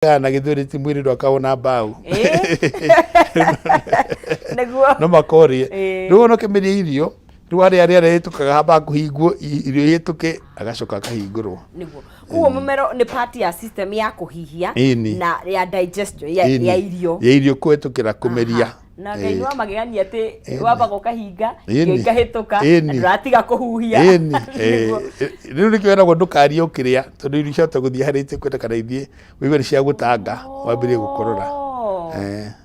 Na gĩthweri ti mwĩrĩ ndwakawona mbaũ. Nĩguo. No makorie. Rĩu ona ũkĩmeria irio, rĩu harĩa rĩera rĩhĩtũkaga hambaga kũhingwo, irio ihĩtũke, agacoka akahingũrwo. Nĩguo. Koguo mũmero nĩ part ya system ya kũhihia na ya digestion ya irio. Ya irio kũhĩtũkĩra kũmeria. Aha. Na Ngai nĩ wa magegania atĩ wambaga ũkahinga, irio ikahĩtũka, na ndũratiga kũhuhia. Nĩguo. Rĩu nĩkĩo weragwo ndũkarie ũkĩrĩa, tondũ irio ciahota gũthiĩ harĩa itekwenda kana ithiĩ wĩigue nĩ cia gũtanga, wambĩrĩrie gũkorora.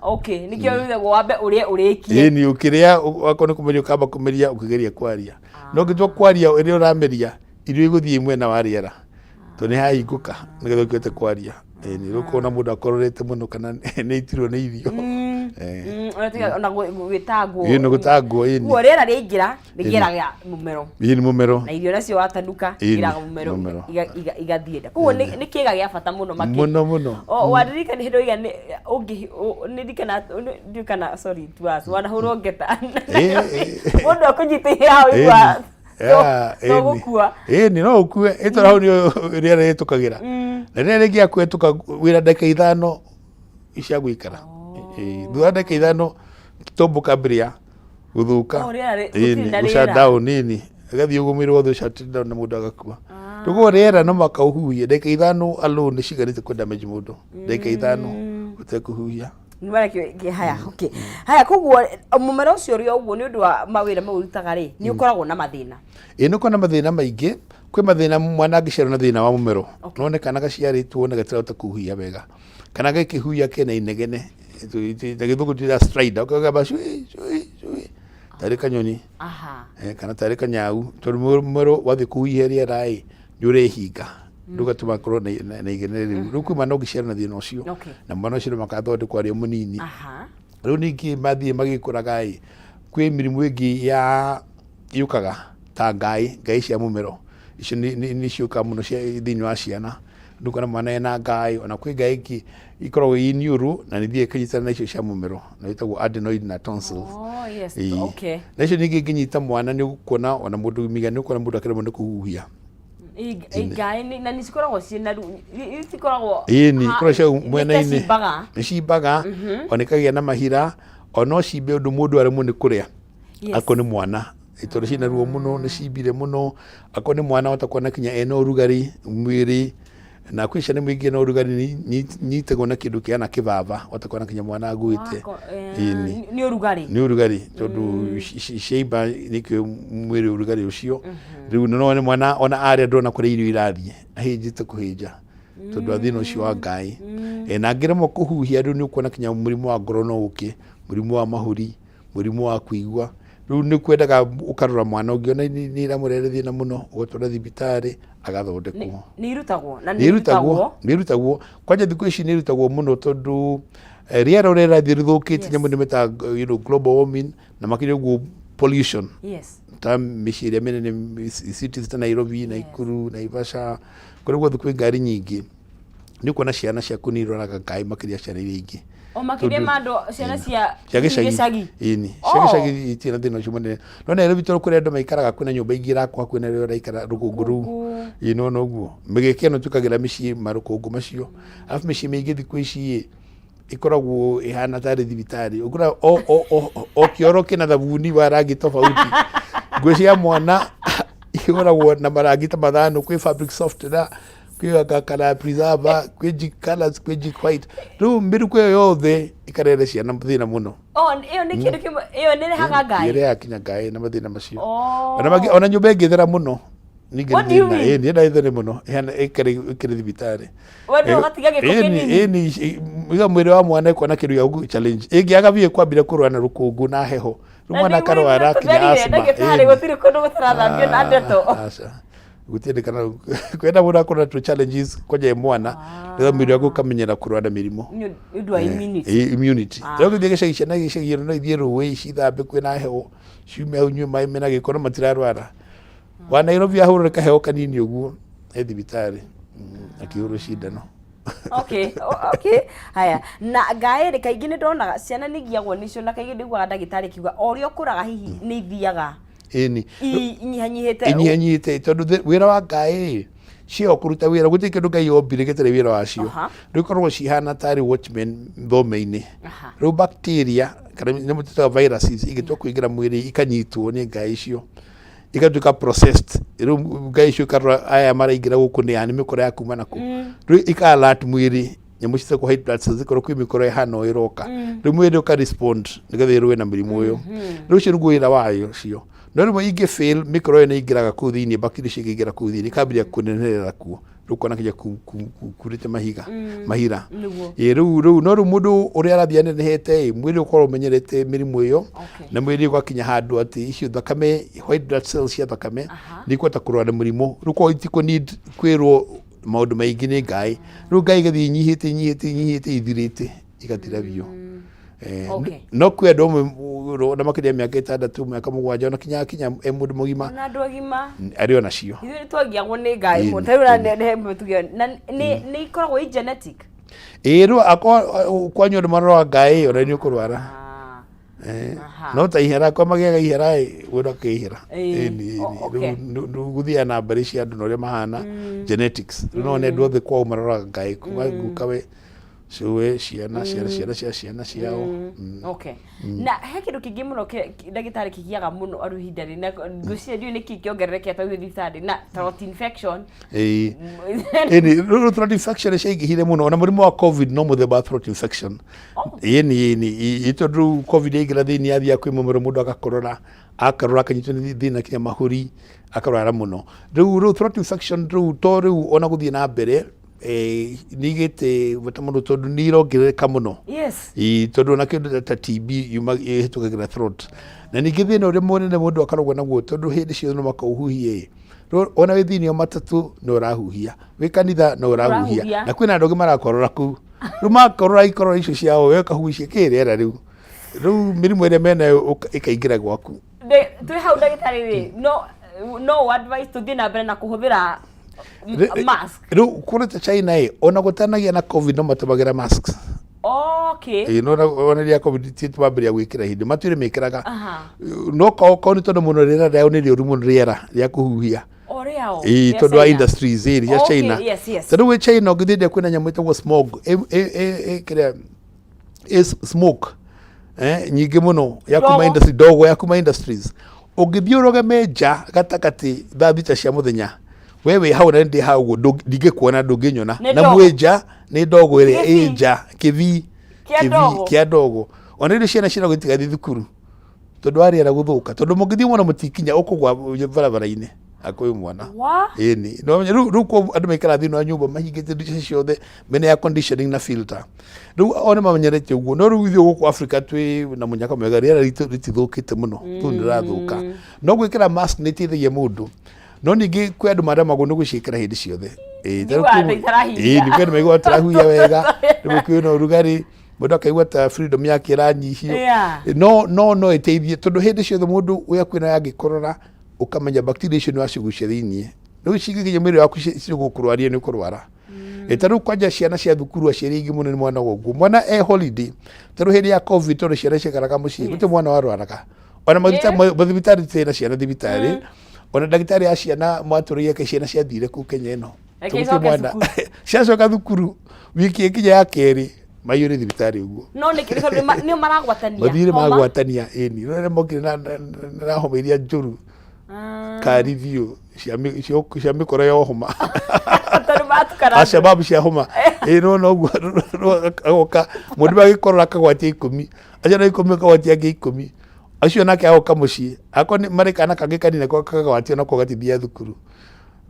Okay, nĩkĩo yugagwo wambe ũrĩe ũrĩkie. Ĩni, ũkĩrĩa wakorwo nĩ kũmeria ũkamba kũmeria ũkĩgeria kwaria. No ũngĩtua kwaria rĩrĩa ũrameria, irio igũthiĩ mwena wa rĩera tondũ nĩ hahingũka nĩgetha ũkĩhote kwaria. Ĩni, rĩu ũkona mũndũ akororete mũno kana nĩ aitirwo nĩ irio. Ona tiga ona gwĩtangwo. Ĩni, gũtangwo, ĩni. Koguo rĩera rĩaingĩra rĩgĩraga mũmero. Ĩni, mũmero. Na irio nacio watanuka igĩraga mũmero mũmero. Igathiĩ nda. Koguo nĩ kĩĩga gĩa bata mũno makĩria. Mũno mũno. O waririkana hĩndĩ ũiga nĩ ũngĩ nĩ ndiũĩ kana, sorry to us, wanahũrwo ngeta. Mũndũ akũnyitĩire hau ũigua to gũkua. Ĩni, no ũkue ĩtondũ hau nĩ rĩera rĩhĩtũkagĩra. Na rĩrĩa rĩngĩ kũhĩtũka wĩra ndagĩka 5 cia gũikara. Thutha wa ndagĩka 5 tombo kambĩrĩria gũthũka. Oh, rĩera gũtirĩ na gũ shut rĩera. down, ĩni, ĩgathiĩ ũguo mwĩrĩ wothe shut down na mũndũ agakua. Koguo rĩera no mũhaka ũhuhie ndagĩka 5 alone nĩ ciganĩte kũ damage mũndũ, ndagĩka 5 ũtekũhuhia. Haya, okay. Haya, koguo mũmero ũcio ũrĩ o ũguo nĩ ũndũ wa mawĩra mau ũrutaga rĩ, nĩ ũkoragwo na mathĩna? Ĩĩ, nĩ ũkoragwo na mathĩna maingĩ. Kwĩ mathĩna mwana angĩciarwo na thĩna wa mũmero, no nĩ kana gaciarĩtwo na gatirahota kũhuhia wega, kana gakĩhuhia kena inegene, na Gĩthũngũ twĩtaga stridor, ũkagamba cui cui cui tarĩ kanyoni. Kana tarĩ kanyau, tondũ mũmero wathiĩ kũhuhia rĩera ĩ, nĩ ũrehinga, ndũgatũma akorwo na inegene rĩu. Rĩu kwĩ mwana ũngĩciarwo na thĩna ũcio, na mwana ũcio no mũhaka athondekwo arĩ o mũnini. Rĩu ningĩ mathiĩ magĩkũraga ĩ, kwĩ mĩrimũ ĩngĩ ya yũkaga ta ngaĩ, ngaĩ cia mũmero, icio nĩ ciũkaga mũno thĩinĩ wa ciana. Rĩu ũkona mwana ena ngaĩ, ona kwĩ ngaĩ ĩngĩ ikoragwo ĩ niũrũ na nĩ ithiaga ikanyitana na icio cia mũmero, na ĩtagwo adenoid na tonsils. Oh, yes. Ĩĩ. Na icio ningĩ ingĩnyita mwana nĩ ũkuona ona mũndũ mĩigana nĩ ũkuona mũndũ akĩremwo nĩ kũhuhia. Ngaĩ na nĩ cikoragwo ciĩ na ruo, cikoragwo Ĩni, ikoragwo cia mwena-inĩ. Nĩ cimbaga. Nĩ cimbaga, ona ikagĩa na mahira, ona no cimbe ũndũ mũndũ aremwo nĩ kũrĩa. Akorwo nĩ mwana, tondũ ciĩna ruo mũno, nĩ cimbire mũno, akorwo nĩ mwana wahota kuona kinya ena ũrugarĩ mwĩrĩ, na kwĩ ciana imwe ingĩ na ũrugarĩ nyitagwo na kĩndũ kĩhana kĩbaba, wahota kuona kinya mwana aguĩte. Ĩni. Nĩ ũrugarĩ. Nĩ ũrugarĩ tondũ ciaimba nĩkĩo mwĩrĩ ũrugarĩ ũcio. Rĩu no wone mwana ona arĩa ndona kũrĩa irio irathiĩ, ahĩnjĩte kũhĩnja tondũ wa thĩna ũcio wa ngaĩ. Na angĩremwo kũhuhia rĩu nĩ ũkuona kinya mũrimũ wa ngoro no ũke, mũrimũ wa mahũri, mũrimũ wa kũigua. Rĩu nĩ kwendaga ũkarora mwana ũngĩona nĩ ĩramũrehere thĩna mũno, ũgatwara thibitarĩ agathondekwo. Nĩ irutagwo na nĩ irutagwo, nĩ irutagwo. Kwanja thikũ ici nĩ irutagwo mũno tondũ rĩera ũrĩa rĩrathiĩ rĩthũkĩte, nyamũ nĩ metaga global warming na makĩria ũguo pollution. Ta mĩciĩ ĩrĩa mĩnene, cities ta Nairobi, Nakuru, Naivasha, kũrĩa guothe kwĩ ngari nyingĩ, nĩ ũkuona ciana ciaku nĩ irwaraga ngaĩ makĩria ciana iria ingĩ. O makĩria ma andũ ciana cia cia gĩcagi. Gĩcagi. Ĩni, cia gĩcagi itirĩ na thĩna ũcio mũnene. No Nairobi tondũ kũrĩa andũ maikaraga kwĩna nyũmba ingĩ irakwo hakuhĩ na rĩrĩa ũraikara rũkũngũ rũu. Ĩĩ, nĩwona ũguo. Mĩgĩkĩ ĩno twĩkagĩra mĩciĩ marũkũngũ macio. Arabu mĩciĩ mĩingĩ thikũ ici ĩ, ĩkoragwo ĩhana tarĩ thibitarĩ. Ũkora o kĩoro kĩna thabuni wa rangi tofauti. Nguo cia mwana ihũragwo na marangi ta mathano, kwĩ fabric softener, kwĩ anga color preserver, kwĩ Jik colors, kwĩ Jik white. Rĩu mĩruko ĩyo yothe ĩkarehere ciana thĩna mũno. Oh, ĩyo nĩ kĩndũ kĩmwe, ĩyo nĩ ĩrehaga ngaĩ. Ĩrehaga kinya ngaĩ na mathĩna macio. Ona mangĩ, ona nyũmba ĩngĩthera mũno ningĩ What do you thĩna. mean? Ĩĩ, niĩ ĩthere mũno ĩhana ĩkĩrĩ thibitarĩ. We no ũgatiga gĩko kĩnini. Ĩni, iga mwĩrĩ wa mwana ĩkona kĩndũ gĩa gũ challenge. Ĩngĩaga biũ kwambire kũrũa na rũkũngũ na heho. Rĩu mwana akarwara kinya asthma. Ndagĩtarĩ, gũtirĩ kũndũ gũtarathambio na ndeto. Aca. Gũtiendekana kwenda mũndũ akorwo na tũ challenges kwanja e mwana, nĩgetha mwĩrĩ waku ũkamenyera kũrũa na mĩrimũ. Nĩ ũndũ wa immunity. Immunity. Rĩu ũngĩthiĩ gĩcagi, ciana gĩcagi no ithiĩ rũĩ cithambe kwĩna heho, ciume hau inyue maĩ mena gĩko no matirarwara. Wa Nairobi ahũrwo nĩ kaheho kanini ũguo e thibitarĩ akĩhũrwo cindano. Okay, haya, na ngaĩ rĩ, kaingĩ nĩ ndonaga ciana nĩ igiagwo nĩcio na kaingĩ ndiguaga ndagĩtarĩ akiuga o ũrĩa ũkũraga hihi nĩ ithiaga Ĩni. Inyihanyihĩte. Inyihanyihĩte tondũ wĩra wa ngaĩ rĩ, Cio kũruta wĩra, gũtirĩ kĩndũ Ngai ombire gĩtarĩ wĩra wacio. Rĩu ikoragwo cihana tarĩ watchmen thome-inĩ. Rĩu bacteria kana nyamũ twĩtaga viruses igĩtua kũingĩra mwĩrĩ ikanyitwo nĩ ngaĩ icio, igatuĩka processed. Rĩu ngaĩ icio ikarora aya maraingĩra gũkũ nĩ a, nĩ mĩkora ya kuma nakũ. Rĩu ika alert mwĩrĩ, nyamũ ciĩtagwo white blood cells ikorwo kwĩ mĩkora ĩhana ũũ ĩroka. Rĩu mwĩrĩ ũka respond nĩgetha ĩrũe na mũrimũ ũyũ. Rĩu ũcio nĩguo wĩra wayo cio. No rĩmwe ingĩ fail, mĩkora ĩyo nĩ ĩingĩraga kũu thĩinĩ, bacteria icio ikaingĩra kũu thĩinĩ, ikambĩrĩria kũnenerera kuo. Rĩu ũkona nginya kurĩte mahiga, mahira. Ĩĩ rĩu rĩu no rĩu mũndũ ũrĩa arathiĩ anenehete ĩ, mwĩrĩ ũkorwo ũmenyerete mĩrimũ ĩyo, na mwĩrĩ ũgakinya handũ atĩ icio thakame, white blood cells cia thakame nĩ ikũhota kũrũa na mũrimũ. Rĩu koguo itikũ need kwĩrwo maũndũ maingĩ nĩ ngaĩ. Rĩu ngaĩ igathiĩ inyihĩte inyihĩte inyihĩte ithirĩte igathira biũ. No kwĩ andũ amwe na makĩria mĩaka 6, mĩaka 7, ona kinya akinya e mũndũ mũgima. Ona andũ agima. Arĩ ona cio. Ithuĩ nĩ twagiagwo nĩ ngaĩ mũno. Ta rĩu na nĩ he na nĩ nĩ ikoragwo i genetic. Ĩĩ rĩu akorwo kwanyu andũ maroraga ngaĩ ona nĩ ũkũrwara. No ta ihera kwa magĩaga ihera ĩ, mũndũ akĩihera. Ĩni rĩu gũthiaga na mbarĩ cia andũ na ũrĩa mahana, genetics. Rĩu no wone andũ othe kwao maroraga ngaĩ kuma gukawe, cũwe, ciana, ciana, ciana cia ciana ciao. Okay. Na he kĩndũ kĩngĩ mũno ndagĩtarĩ kĩgiaga mũno andũ ihinda rĩrĩ, na ngwĩciria ndiũĩ nĩkĩ kĩongererekete ũguo thibitarĩ, na throat infection. Ĩĩ. Ĩni rĩu throat infection nĩ ciaingĩhire mũno, ona mũrimũ wa COVID no mũthemba wa throat infection. Ĩni ĩni, tondũ rĩu COVID yaingĩra thĩinĩ yathiaga kwĩ mũmero, mũndũ agakorora, akarora akanyitwo nĩ thĩna kinya mahũri, akarwara mũno. Rĩu rĩu throat infection rĩu to rĩu ona gũthiĩ na mbere nĩ igĩte bata mũno tondũ nĩ irongerereka mũno. Ĩĩ, tondũ ona kĩndũ ta TB yuma ĩhĩtũkagĩra throat. Na ningĩ thĩna ũrĩa mũnene mũndũ akoragwo naguo tondũ hĩndĩ ciothe no mũhaka ũhuhie ĩ, ona wĩ thĩinĩ wa matatũ no ũrahuhia, wĩ kanitha no ũrahuhia, na kwĩna andũ angĩ marakorora kũu. Rĩu makorora ikorora icio ciao we ũkahuhia kĩ rĩera rĩu. Rĩu mĩrimũ ĩrĩa menayo ĩkaingĩra gwaku. Twĩ hau ndagĩtarĩ rĩ, no no advice tũthiĩ na mbere na kũhũthĩra mask? Rĩu kũrĩa ta China ĩ, ona gũtanagĩa na COVID no matũmagĩra masks. Ĩĩ, no ona rĩrĩa COVID ti twambĩrĩria gwĩkĩra hĩndĩ matwĩre mekĩraga. No ko nĩ tondũ mũno rĩera rĩao nĩ rĩũru mũno, rĩera rĩa kũhuhia. Ĩĩ, tondũ wa industries ĩ cia China. Tondũ gwĩ China ũngĩthiĩ ndĩa kwĩna nyamũ ĩtagwo smog, kĩrĩa smoke nyingĩ mũno ya kuma industry, ndogo ya kuma industries. Ũngĩthiĩ ũrũgame nja gatagatĩ thaa 6 cia mũthenya, we wĩ hau na ndĩ hau ũguo, ndingĩkuona, ndũngĩnyona, na mwĩ nja nĩ ndogo ĩrĩa ĩ nja, kĩbii kĩa ndogo. Ona rĩu ciana ciĩragwo itigathiĩ thukuru tondũ wa rĩera gũthũka, tondũ mũngĩthiĩ mwana mũtikinya ũkũgwa barabara-inĩ akũyũ mwana. Ĩni no rĩu rĩu andũ maikara thĩinĩ wa nyũmba mahingĩte ndirica ciothe, mena air conditioning na filter. Rĩu o nĩ mamenyerete ũguo. No rĩu ithuĩ gũkũ Africa twĩ na mũnyaka mwega, rĩera ritũ rĩtithũkĩte mũno, tu nĩrĩrathũka. No gwĩkĩra mask nĩ ĩteithagia mũndũ, no ningĩ kwĩ andũ maremagwo nĩ gũciĩkĩra hĩndĩ ciothe. Ĩĩ, nĩ kwĩ andũ maiguaga tũrahuhia wega, rĩmwe kwĩna ũrugarĩ, mũndũ akaigua ta freedom yake ĩranyihio. No no no ĩteithie tondũ hĩndĩ ciothe mũndũ wĩ hakuhĩ nawe angĩkorora, ũkamenya bacteria icio nĩ wacigucia thĩiniĩ, rĩu cingĩkinya mwĩrĩ waku cigũkũrwaria, nĩ ũkũrwara. Ta rĩu kwanja ciana cia thukuru, aciari aingĩ mũno nĩ mwana ũguo, mwana e holiday, ta rĩu hĩndĩ ya COVID tondũ ciana ciaikaraga mũciĩ, gũtirĩ mwana warwaraga. Ona mathibitarĩ tũtirĩ na ciana thibitarĩ, ona ndagĩtarĩ ya ciana mwatũrĩire ke ciana ciathire kũu Kenya ĩno. Tũgũtirĩ mwana ciacoka thukuru wiki ĩkinya ya kerĩ maiyũrĩ thibitarĩ ũguo. No nĩ tondũ nĩ maragwatania. Mathire magwatania, ĩni rĩrĩa mokire na homa iria njũru kari biũ cia mĩkoro ya homa, Alshabab cia homa, ĩĩ no noguo agoka mũndũ agĩkorora akagwatia 10, acio na 10 akagwatia angĩ 10, acio nake agoka mũciĩ akorwo marĩ kana kangĩ kanini kagwatio nako gatithiaga thukuru.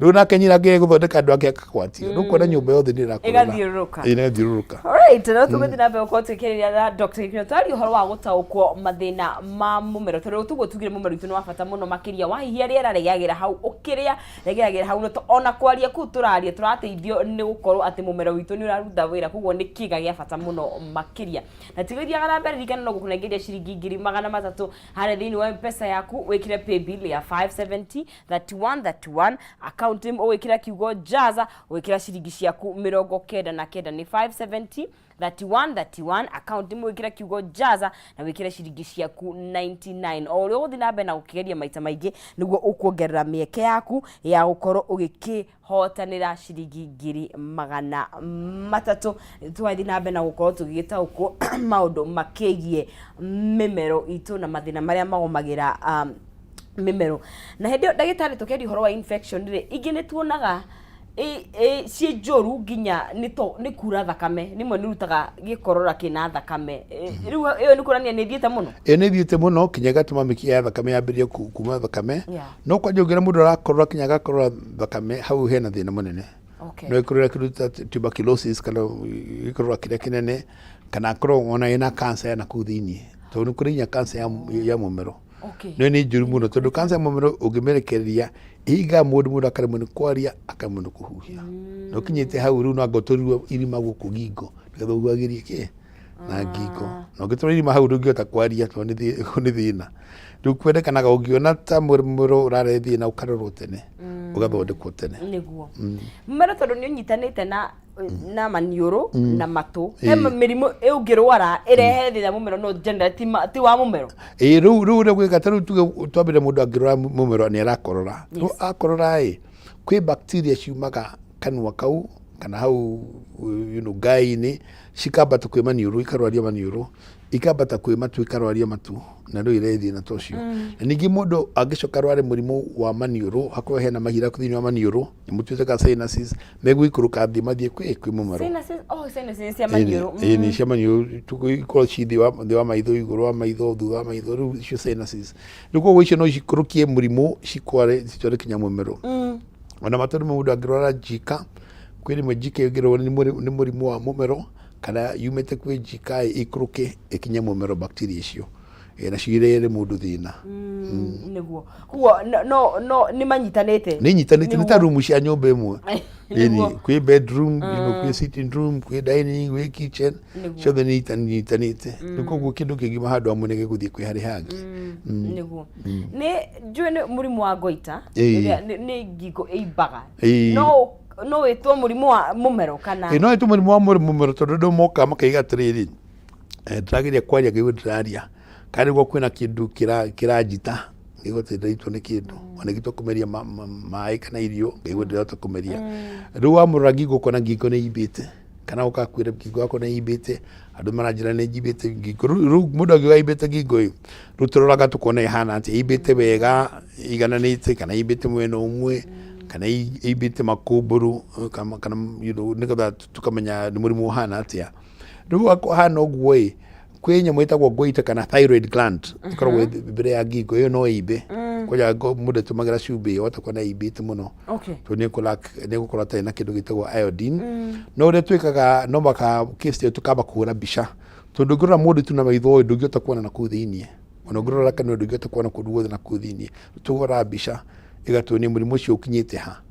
Rĩu nake nyina angĩge gũthondeka andũ ake akagwatio, rĩu kuona nyũmba yothe nĩ ĩrakũrũra, ĩgathiũrũrũka. Ĩĩ, ĩgathiũrũrũka. Alright, no tũgũthiĩ na mbere gũkorwo tũkĩarĩria na Dr. Gĩkĩro twaria ũhoro wa gũtaũkwo mathĩna ma mũmero, tondũ tuguo tugire mũmero witũ nĩ wa bata mũno makĩria. Wahihia rĩera rĩgagĩra hau, ũkĩrĩa rĩgeragĩra hau, ona kwaria kũu tũraria tũrateithio nĩ gũkorwo atĩ mũmero witũ nĩ ũraruta wĩra, koguo nĩ kĩga gĩa bata mũno makĩria. Na tigũthiaga na mbere, ririkana no gũkũnengeria ciringi 300,000 harĩa thĩinĩ wa M-Pesa yaku, wĩkĩre paybill ya 570 31 31 account. Account name ũgwĩkĩra kiugo Jaza, ũgwĩkĩra ciringi ciaku 99, nĩ 570 31 31. Account name ũgwĩkĩra kiugo Jaza na wĩkĩre ciringi ciaku 99. O ũrĩa ũgũthiĩ na mbere na gũkĩgeria maita maingĩ, nĩguo ũkuongerera mĩeke yaku ya gũkorwo ũgĩkĩhotanĩra ciringi 300,000. Twathiĩ na mbere na gũkorwo tũgĩgĩtaũkwo maũndũ makĩgiĩ mĩmero itũ na mathĩna marĩa magũmagĩra mĩmero. Na hĩndĩ ĩyo, ndagĩtarĩ, tũkĩaria ũhoro wa infection rĩ, ingĩ nĩ tuonaga ciĩ njũru nginya nĩ kura thakame, rĩmwe nĩ rutaga gĩkorora kĩna thakame. Rĩu ĩyo nĩ kuonania nĩ ĩthiĩte mũno. Ĩyo nĩ ĩthiĩte mũno kinya ĩgatũma mĩkiha ya thakame yambĩrĩrie kuma thakame. No kwanja ũngĩona mũndũ arakorora kinya agakorora thakame, hau hena thĩna mũnene. No ĩkorwo kĩndũ ta tuberculosis kana gĩkorora kĩrĩa kĩnene, kana akorwo ona ĩna cancer ya nakũu thĩiniĩ, tondũ nĩ kũrĩ nginya cancer ya mũmero. No nĩ njũru mũno, tondũ cancer ya mũmero ũngĩmĩrekereria ĩhingaga mũndũ, mũndũ akaremwo nĩ kwaria, akaremwo nĩ kũhuhia. Na ũkinyĩte hau rĩu no anga ũtũrirwo irima gũkũ ngingo nĩgetha ũhuhagĩrie kĩ na ngingo. Na ũngĩtũra irima hau ndũngĩhota kwaria tondũ nĩ thĩna. Rĩu kwendekanaga ũngĩona ta mũmero ũrarehe thĩna, ũkarorwo tene, ũgathondekwo tene. Nĩguo mũmero, tondũ nĩ ũnyitanĩte na maniũrũ na matũ, he mĩrimũ ũngĩrwara ĩrehe thĩna mũmero, no generally ti wa mũmero? Ĩĩ, rĩu ũrĩa gwĩka, ta rĩu tuge twambĩre mũndũ angĩrora mũmero nĩ arakorora. Rĩu akorora ĩ, kwĩ bacteria ciumaga kanua kau kana hau ngai-inĩ, cikambata kwĩ maniũrũ ikarwaria maniũrũ, ikambata kwĩ matu ikarwaria matu, na rĩu irehe thĩna ta ũcio. Na ningĩ mũndũ angĩcoka arware mũrimũ wa maniũrũ, hakorwo hena mahira thĩinĩ wa maniũrũ, nyamũ twĩtaga sinuses, megũikũrũka thĩ mathiĩ kwĩ mũmero. Sinuses, oh, sinuses cia maniũrũ. Ĩĩ, nĩ cia maniũrũ, ikorwo ci thĩ wa maitho, igũrũ wa maitho, thutha wa maitho, rĩu icio sinuses. Rĩu koguo icio no cikũrũkie mũrimũ cikware citware kinya mũmero. Ona matũ rĩmwe mũndũ angĩrwara njika, kwĩ rĩmwe njika ĩngĩrwara nĩ mũrimũ wa mũmero, kana yumĩte kwĩ njika ĩikũrũke ĩkinye mũmero, bacteria icio. Ĩ, nacio irehere mũndũ thĩna. Nĩguo, koguo no nĩ manyitanĩte. Nĩ inyitanĩte, nĩ ta rumu cia nyũmba ĩmwe. Ĩni, kwĩ bedroom, kwĩ sitting room, kwĩ dining, kwĩ kitchen. Ciothe nĩ inyitanĩte. Rĩu koguo kĩndũ kĩngĩuma handũ hamwe nĩ gĩgũthiĩ kwĩ harĩ hangĩ. Nĩguo nĩ njũĩ nĩ mũrimũ wa goita, ĩrĩa nĩ ngingo ĩimbaga. No wĩtwo mũrimũ wa mũmero kana? Ĩ, no ĩtwo mũrimũ wa mũmero, tondũ andũ mokaga makaiga atĩrĩrĩ, ndĩrageria kwaria ngaigua ndĩraria, kana nĩguo kwĩna kĩndũ kĩranjita, ngaigua atĩ ndĩraitwo nĩ kĩndũ, ona ingĩtua kũmeria maĩ kana irio ngaigua ndĩrahota kũmeria. Rĩu wamũrora ngingo ũkona ngingo nĩ imbĩte, kana ũgakwĩra ngingo yakwa nĩ imbĩte, andũ maranjĩra nĩ njimbĩte ngingo. Rĩu mũndũ angiuga imbĩte ngingo ĩ, rĩu tũroraga tũkona ĩhana atĩa, imbĩte wega igananĩte, kana imbĩte mwena ũmwe, kana imbĩte makũmbũrũ, kana nĩgetha tũkamenya nĩ mũrimũ ũhana atĩa. Rĩu hana ũguo ĩ, kwĩ nyamũ ĩtagwo goiter kana thyroid gland ĩkoragwo ĩ mbere ya ngingo, ĩyo no ĩimbe. Kwanja mũndũ atũmagĩra cumbĩ, wahota kuona ĩimbĩte mũno tondũ nĩ egũkorwo atarĩ na kĩndũ gĩtagwo iodine. No ũrĩa twĩkaga, no mũhaka case ĩyo tũkamba kũhũra mbica, tondũ ũngĩrora mũndũ tu na maitho ĩ, ndũngĩhota kuona na kũu thĩiniĩ. Ona ũngĩrora kanua ndũngĩhota kuona kũndũ guothe na kũu thĩiniĩ. Tũhũraga mbica ĩgatuonia mũrimũ ũcio ũkinyĩte ha.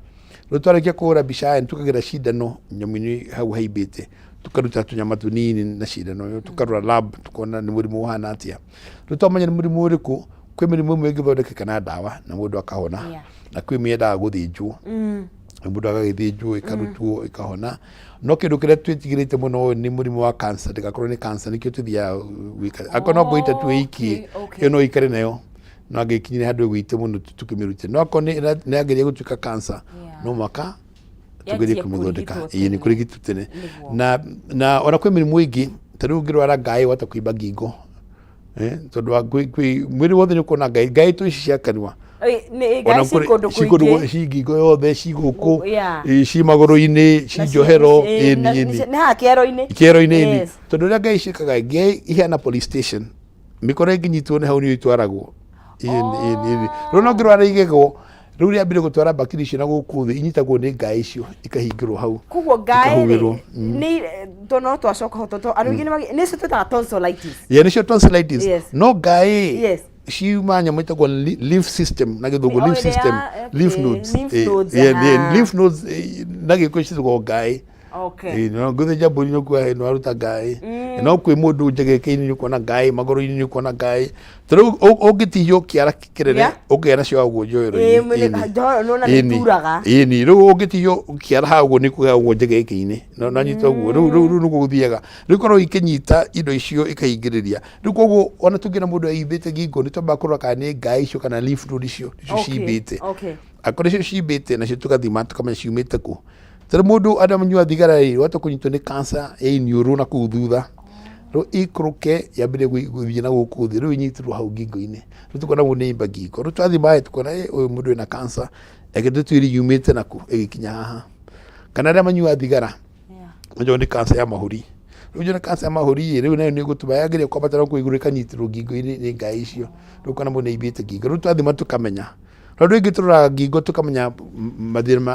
Rĩu twarĩkia kũhũra mbica ĩ, nĩtwĩkagĩra cindano nyamũ-inĩ hau haimbĩte, tũkaruta tũnyama tũnini na cindano ĩyo, tũkarora lab tũkona nĩ mũrimũ ũhana atĩa. Rĩu twamenya nĩ mũrimũ ũrĩkũ, kwĩ mĩrimũ ĩmwe ĩngĩthondekeka na ndawa na mũndũ akahona, na kwĩ ĩmwe yendaga gũthĩnjwo, mũndũ agagĩthĩnjwo ĩkarutwo ĩkahona. No kĩndũ kĩrĩa twĩtigĩrĩte mũno nĩ mũrimũ wa cancer, ndĩgakorwo nĩ cancer, nĩkĩo tũthiaga gwĩka. Akorwo no goiter tu ĩiki, ĩyo no ũikare nayo, no angĩkinyire handũ ĩgũite mũno tũkĩmĩrute. No akorwo nĩ yageria gũtuĩka cancer, no mũhaka tũgerie Yanjie kũmĩthondeka. kũrigitwo Ĩĩ, nĩ tene. kũrigitwo tene. Na ona kwĩ mĩrimũ ĩngĩ, ta rĩu ũngĩrwara ngaĩ wahota kũimba ngingo. Tondũ wa kwĩ mwĩrĩ wothe nĩ ũkuona ngaĩ, ngaĩ tu ici cia kanua. Ĩ, nĩ Ona ngaĩ ci kũndũ ci kũndũ kũingĩ. ci ngingo yothe, ci gũkũ, ci magũrũ-inĩ, ci Na njohero, ĩni, ĩni. nĩ haha kĩero-inĩ. Kĩero-inĩ, ĩni. Tondũ ũrĩa ngai ciĩkaga, ngai ihana police station, mĩkora ĩngĩnyitwo nĩ hau nĩyo itwaragwo. Ĩni, ĩni, ĩni. Rĩu no ngĩrwara igego, rĩu rĩambire gũtwara bakteria icio na gũkũ thĩ, inyitagwo nĩ ngaĩ icio, ikahingĩrwo hau. Koguo ngaĩ rĩ, Ikahuhĩrwo. nĩ to no twacoka ho, tondũ andũ aingĩ nĩcio twĩtaga tonsillitis. Yeah, nĩcio tonsillitis. No ngaĩ ciuma nyamũ ĩtagwo lymph system na gĩthũngũ, lymph ĩrĩa, system, lymph nodes. Lymph nodes, Yeah, lymph nodes, na gĩkũyũ ciĩtagwo ngaĩ. No ngũthĩnja mbũri nĩkuo nĩwaruta ngaĩ. No kwĩ mũndũ njegeke-inĩ nĩ ũkuona ngaĩ, magũrũ-inĩ nĩ ũkuona ngaĩ. Ta rĩu ũngĩtihio kĩara kĩnene ũkĩgĩa nacio hau ũguo njohero-inĩ. Ĩĩ, njohero nĩwona nĩ ituraga. Ĩni, rĩu ũngĩtihio kĩara hau ũguo nĩ kũgĩa ũguo njegeke-inĩ. No nanyita ũguo, rĩu nĩguo gũthiaga. Rĩu korwo ikĩnyita indo icio ikahingĩrĩria. Rĩu koguo ona tũngĩona mũndũ aimbĩte ngingo nĩ twambaga kũrora kana nĩ ngaĩ icio kana lymph node icio nĩcio cimbĩte. Akorwo nĩcio cimbĩte nacio tũgathima tũkamenya ciumĩte kũ. Tondũ mũndũ andũ manyua thigara rĩ, wahota kũnyitwo nĩ cancer ya iniũrũ na kũu thutha. Rĩu ĩikũrũke yambĩrĩrie gũthiĩ na gũkũ thĩ, rĩu ĩnyitĩrwo hau ngingo-inĩ. Rĩu tũkona mũndũ nĩ aimba ngingo. Rĩu twathima ĩ tũkona ũyũ mũndũ ena cancer, reke tũtuĩrie yumĩte nakũ ĩgĩkinya haha. Kana arĩa manyuaga thigara, Unajua nĩ cancer ya mahũri. Rĩu njona cancer ya mahũri ĩ, rĩu nayo nĩ ĩgũtũma yagĩrĩire kwambata na kũu igũrũ ĩkanyitĩrwo ngingo-inĩ nĩ ngaĩ icio. Rĩu ũkona mũndũ nĩ aimbĩte ngingo. Rĩu twathima tũkamenya. Tondũ rĩngĩ tũroraga ngingo tũkamenya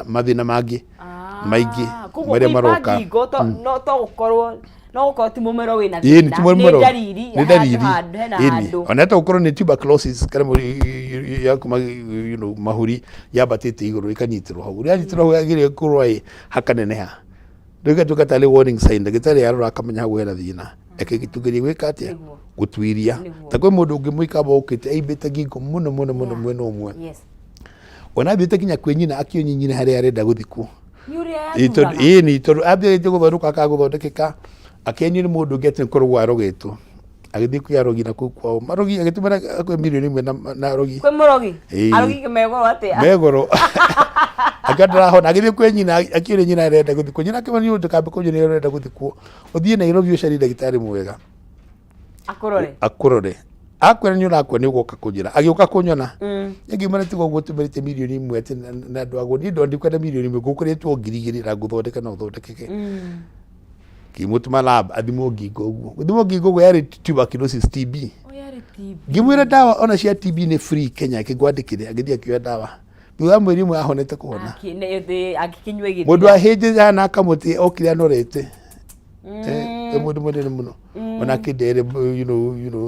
mathĩna mangĩ maingĩ Koguo marĩa kũimba maroka. ngingo no to gũkorwo no gũkorwo ti mũmero wĩna Ĩĩ, nĩ thĩna ti mũmero. nĩ ndariri Nĩ ndariri. handũ hena Ĩni. handũ Ona to gũkorwo nĩ tuberculosis kana ya kuma mahũri yambatĩte igũrũ ĩkanyitĩrwo hau. Yanyitĩrwo hau yagĩrĩire gũkorwo ĩ hakaneneha. Rĩu ĩgatuĩka tarĩ warning sign, ndagĩtarĩ arora akamenya hau hena thĩna. Reke tũgerie gwĩka atĩa? Nĩguo. Gũtuĩria. Nĩguo. Ta kwĩ mũndũ ũngĩ mũikamba ũkĩte aimbĩte ngingo mũno mũno mũno mwena ũmwe. Ona athiĩte nginya kwĩ nyina akĩonia nyina harĩa arenda gũthikwo. Nĩ ũrĩa Ĩĩ, tondũ yaturaga. ĩĩ nĩ tondũ ambĩrĩtie gũthondekwo akaga gũthondekeka akĩenio nĩ mũndũ ũngĩ atĩ nĩ kũrogwo arogetwo. Agĩthiĩ kwĩ arogi na kũu kwao. Marogi agĩtũmĩra hakuhĩ mirioni ĩmwe na arogi. Kwĩ mũrogi? Ĩĩ. Arogi me goro atĩa? Me goro. Akiuga ndarahona agĩthiĩ kwĩ nyina akĩũria nyina arenda gũthikwo. Nyina akĩmwĩra niĩ ndũkambe kũnjĩra ũrenda gũthikwo. Ũthiĩ Nairobi ũcarie ndagĩtarĩ mwega. Akũrore. Akũrore. Akwĩra nĩ ũrakua nĩ ũgoka kũnjĩra. Agĩũka kũnyona. Ngiumana tiga ũguo tũmĩrĩte mirioni ĩmwe atĩ na andũ agwo niĩ ndikwenda mirioni ĩmwe ngũkũrĩtwo 2000 na ngũthondeka na ũthondekeke. Ngĩmũtũma lab athimwo ngingo ũguo. Gũthimwo ngingo ũguo yarĩ tuberculosis TB. Oh, yarĩ TB. Ngĩmwĩra ndawa ona cia TB nĩ free Kenya akĩngwandĩkĩre agĩthiĩ akĩoya ndawa. Thutha wa mweri ũmwe ahonete kũhona. Akĩnyua ĩgĩthira. Mũndũ ahĩnjĩte hana kamũtĩ okire anorete. Eh, mũndũ mũnene mũno. Ona akĩndere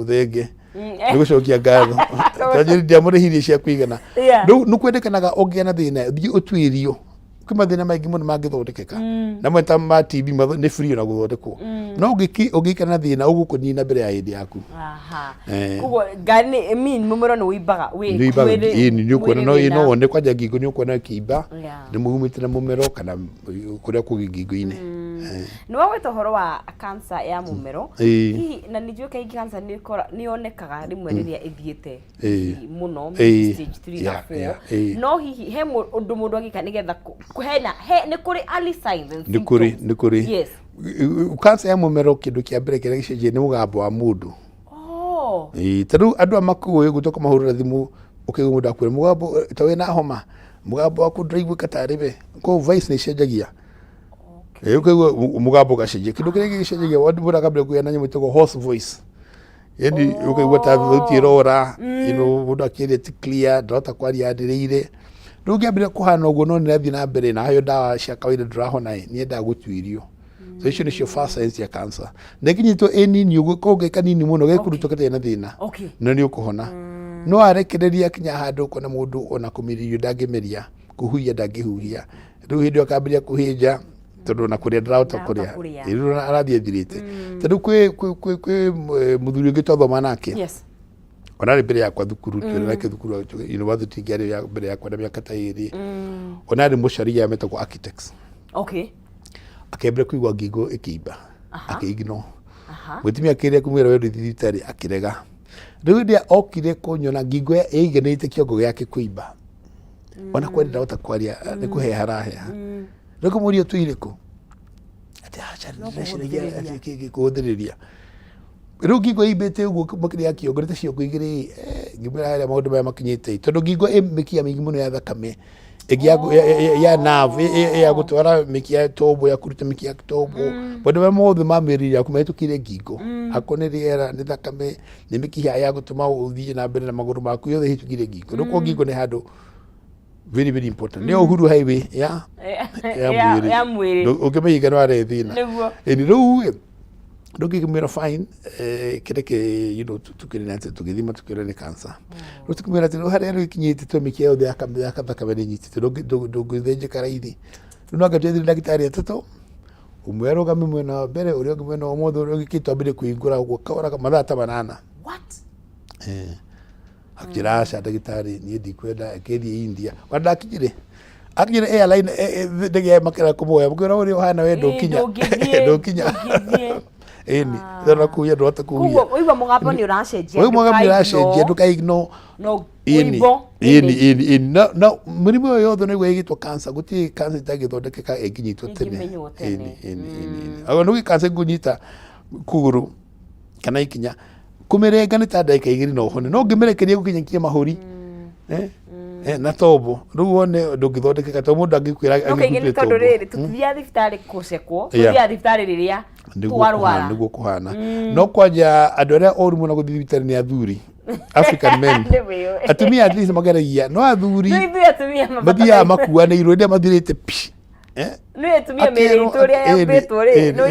thenge. Nĩ gũcokia ngatho. Tondũ ndiamũrĩhirie cia kũigana. Rĩu nĩ kwendekanaga ũngĩgĩa na thĩna thiĩ ũtuĩrio. Kwĩ mathĩna maingĩ mũno mangĩthondekeka. Na mamwe ta ma TB nĩ free ona gũthondekwo. No ũngĩikara na thĩna ũgũkũnina mbere ya hĩndĩ yaku. Aha. Koguo ngari nĩ I mean mũmero nĩ ũimbaga wĩ Nĩ ũimbaga, mwĩrĩ- ĩĩ, nĩ ũkuona mwĩrĩ no ĩĩ, wĩna- no wone kwanja ngingo nĩ ũkuona ĩkĩimba nĩ mũhumĩte na mũmero kana kũrĩa kũngĩ ngingo-inĩ. Nĩ wagweta ũhoro wa cancer ya mũmero. Hihi na nĩ njũĩ kaingĩ cancer nĩ yonekaga rĩmwe rĩrĩa ĩthiĩte hihi mũno maybe stage 3 na 4. No hihi he ũndũ mũndũ angĩka nĩgetha hena he nĩ kũrĩ early signs and Nĩ kũrĩ, symptoms. nĩ kũrĩ. Cancer ya mũmero kĩndũ kĩa mbere kĩrĩa gĩcenjagia nĩ mũgambo wa mũndũ. Ĩĩ, ta rĩu andũ aya makũĩ ũguo tũkamahũrĩra thimũ ũkaigua mũndũ akwĩra mũgambo ta wĩna homa mũgambo waku ndũraiguĩka tarĩ we. Koguo voice nĩ icenjagia. Ĩĩ, ũkaigua mũgambo ũgacenjia. Kĩndũ kĩrĩa gĩcenjagia mũndũ akambĩrĩria kũgĩa na nyamũ ĩtagwo hoarse voice. Yaani ũkaigua ta thauti ĩrora, mũndũ akĩaria ti clear, ndarahota kwaria anĩrĩire. Rĩu ũngĩambĩrĩria kũhana ũguo no nĩrathiĩ na mbere na heo ndawa cia kawaida ndũrahona ĩ, nĩyendaga gũtuĩrio. So icio nĩcio first signs cia cancer. Na ĩkinyĩtwo ĩ nini ũguo, korwo ge kanini mũno gekũrutwo gatarĩ na thĩna, no nĩ ũkũhona. No arekereria akinya handũ ũkona mũndũ ona kũmeria irio ndangĩmeria, kũhuhia ndangĩhuhia. Rĩu hĩndĩ ĩyo akambĩrĩria kũhĩnja tondũ ona kũrĩa ndarahota Ndarahota kũrĩa. kũrĩa. Ĩ, rĩu arathiĩ athirĩte. Tondũ kwĩ mũthuri ũngĩ twathoma nake. Ona arĩ mbere yakwa thukuru, twĩna nake thukuru university ĩngĩ arĩ mbere yakwa na mĩaka ta ĩrĩ. Ona arĩ mũcaria metagwo architects. Akĩambĩrĩria kũigua ngingo ĩkĩimba, akĩ-ignore. Mũtumia akĩgeria kũmwĩra we ndũthiĩ thibitarĩ akĩrega. Rĩu hĩndĩ ĩrĩa okire kũnyona ngingo ĩiganĩte kĩongo gĩake kũimba. Ona kwaria ndarahota kwaria, nĩ kũheha araheha. Rĩu kũmũria ũtũire kũ? Atĩ aca ndĩreciragia atĩ kĩ kũhũthĩrĩria. Rĩu ngingo ĩimbĩte ũguo makĩria ya kĩongo nĩ ta ciongo igĩrĩ, ngĩmwĩra harĩa maũndũ maya makinyĩte. Tondũ ngingo ĩ mĩkiha mĩingĩ mũno ya thakame. Ĩngĩ ya nerve ya gũtwara mĩkiha ya tombo ya kũruta mĩkiha ya tombo. Maũndũ marĩa mothe ma mĩrĩ yaku mahĩtũkĩire ngingo. Akorwo nĩ rĩera, nĩ thakame, nĩ mĩkiha ya gũtũma ũthiĩ na mbere na magũrũ maku yothe ĩhĩtũkĩire ngingo. Rĩu koguo ngingo nĩ handũ very very important. Nĩyo Uhuru Highway ya ya ya mwĩrĩ. Ũngĩmĩhinga no arehe thĩna. Nĩguo. Ĩni rĩu ĩ, ndũngĩkĩmwĩra fine, kĩreke tũkĩrĩ na atĩ tũgĩthima tũkĩona nĩ cancer. Rĩu tũkĩmwĩra atĩ rĩu harĩa rĩu ikinyĩte to mĩkiha yothe ya thakame nĩ ĩnyitĩte, ndũngĩthĩnjĩka raithi. Rĩu no anga twethire ndagĩtarĩ atatũ, Ũmwe arũgame mwena wa mbere, ũrĩa ũngĩ mwena wa ũmotho, ũrĩa ũngĩ kĩtwambire kũhingũra ũguo kahora mathaa ta 8. What? Eh. Akĩra aca ndagĩtarĩ, niĩ ndikwenda, akĩthiĩ India. Ona ndakinyire akinyire airline, ndege ya makĩra kũmuoya, mũkĩra ũrĩa ũhana we ndũkinya. Ndũngĩthiĩ, Ndũkinya. Ndũngĩthiĩ. Ĩni tondũ kuhia ndũhota kuhia. Koguo ũigua mũgambo nĩ ũracenjia. Ũyũ mũgambo nĩ ũracenjia, ndũka ignore. No Ĩni, ũimbo. ĩni, ĩni, ĩni. Na mũrimũ ũyũ yothe nĩguo ĩgĩtwo cancer, gũtirĩ cancer ĩtangĩthondekeka ĩngĩnyitwo tene. Ĩngĩmenywo tene. Ĩni, ĩni, ĩni, ĩni. Ago nĩgĩ cancer ĩngũnyita kũgũrũ kana ikinya, kũmĩrenga nĩ ta ndagĩka 2 na ũhone, no ũngĩmĩrekeria gũkinyakia mahũri, eh, eh, na tombo, rĩu wone ndũngĩthondekeka tondũ mũndũ angĩkwĩra No kaingĩ nĩ angĩkũrutĩre tondũ tombo. rĩrĩ, tũtithiaga thibitarĩ gũcekwo, Yeah. tũthiaga thibitarĩ rĩrĩa Nĩguo twarwara. kũhana, nĩguo kũhana. No kwanja andũ arĩa oru mũno gũthiĩ thibitarĩ nĩ athuri, African men. Nĩ wĩũĩ. Atumia at least mageragia, no athuri Nĩ ithuĩ atumia mathiaga makuanĩirwo rĩrĩa mathirĩte pi. Eh? Nĩ atumia mĩĩrĩ Akerwo itũ ũrĩa yambĩtwo rĩ, no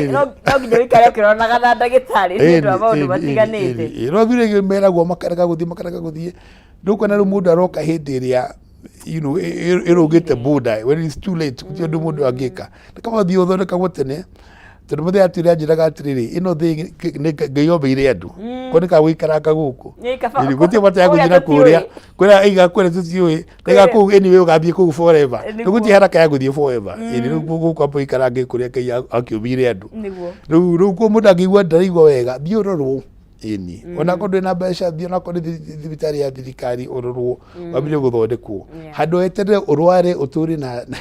nginya ũikare ũkĩronaga na ndagĩtarĩ nĩ ũndũ wa maũndũ matiganĩte. No athuri aingĩ meragwo makarega gũthiĩ, makarega gũthiĩ. Ndũkuona rĩu mũndũ aroka hĩndĩ ĩrĩa ĩrũgĩte border, when it's too late, gũtirĩ ũndũ mũndũ angĩka. Nĩ kaba ũthiĩ ũthondekagwo tene, tondũ mũthenya atwĩra anjĩraga atĩrĩrĩ, ĩno thĩ nĩ Ngai ombeire andũ, ko nĩ kagũikaranga gũkũ. Nĩ kaba- Ĩni, gũtirĩ bata ya kũrĩa gũthiĩ na kũrĩa, tũtiũĩ. kũrĩa aiga kũrĩa tũtiũĩ, aiga kũu anyway ũgathiĩ kũu forever. Nĩguo. Rĩu gũtirĩ haraka ya gũthiĩ forever. Ĩni, rĩu gũkũ amba ũikarange kũrĩa Ngai akĩũmbĩire andũ. Nĩguo. Rĩu kuo mũndũ angĩigua ndaraigua wega, thiĩ ũrorwo. Ĩni, onakorwo ndũrĩ na mbeca, thiĩ onakorwo nĩ thibitarĩ ya thirikari ũrorwo, wambĩrĩrie gũthondekwo. Handũ weterere ũrware ũtũre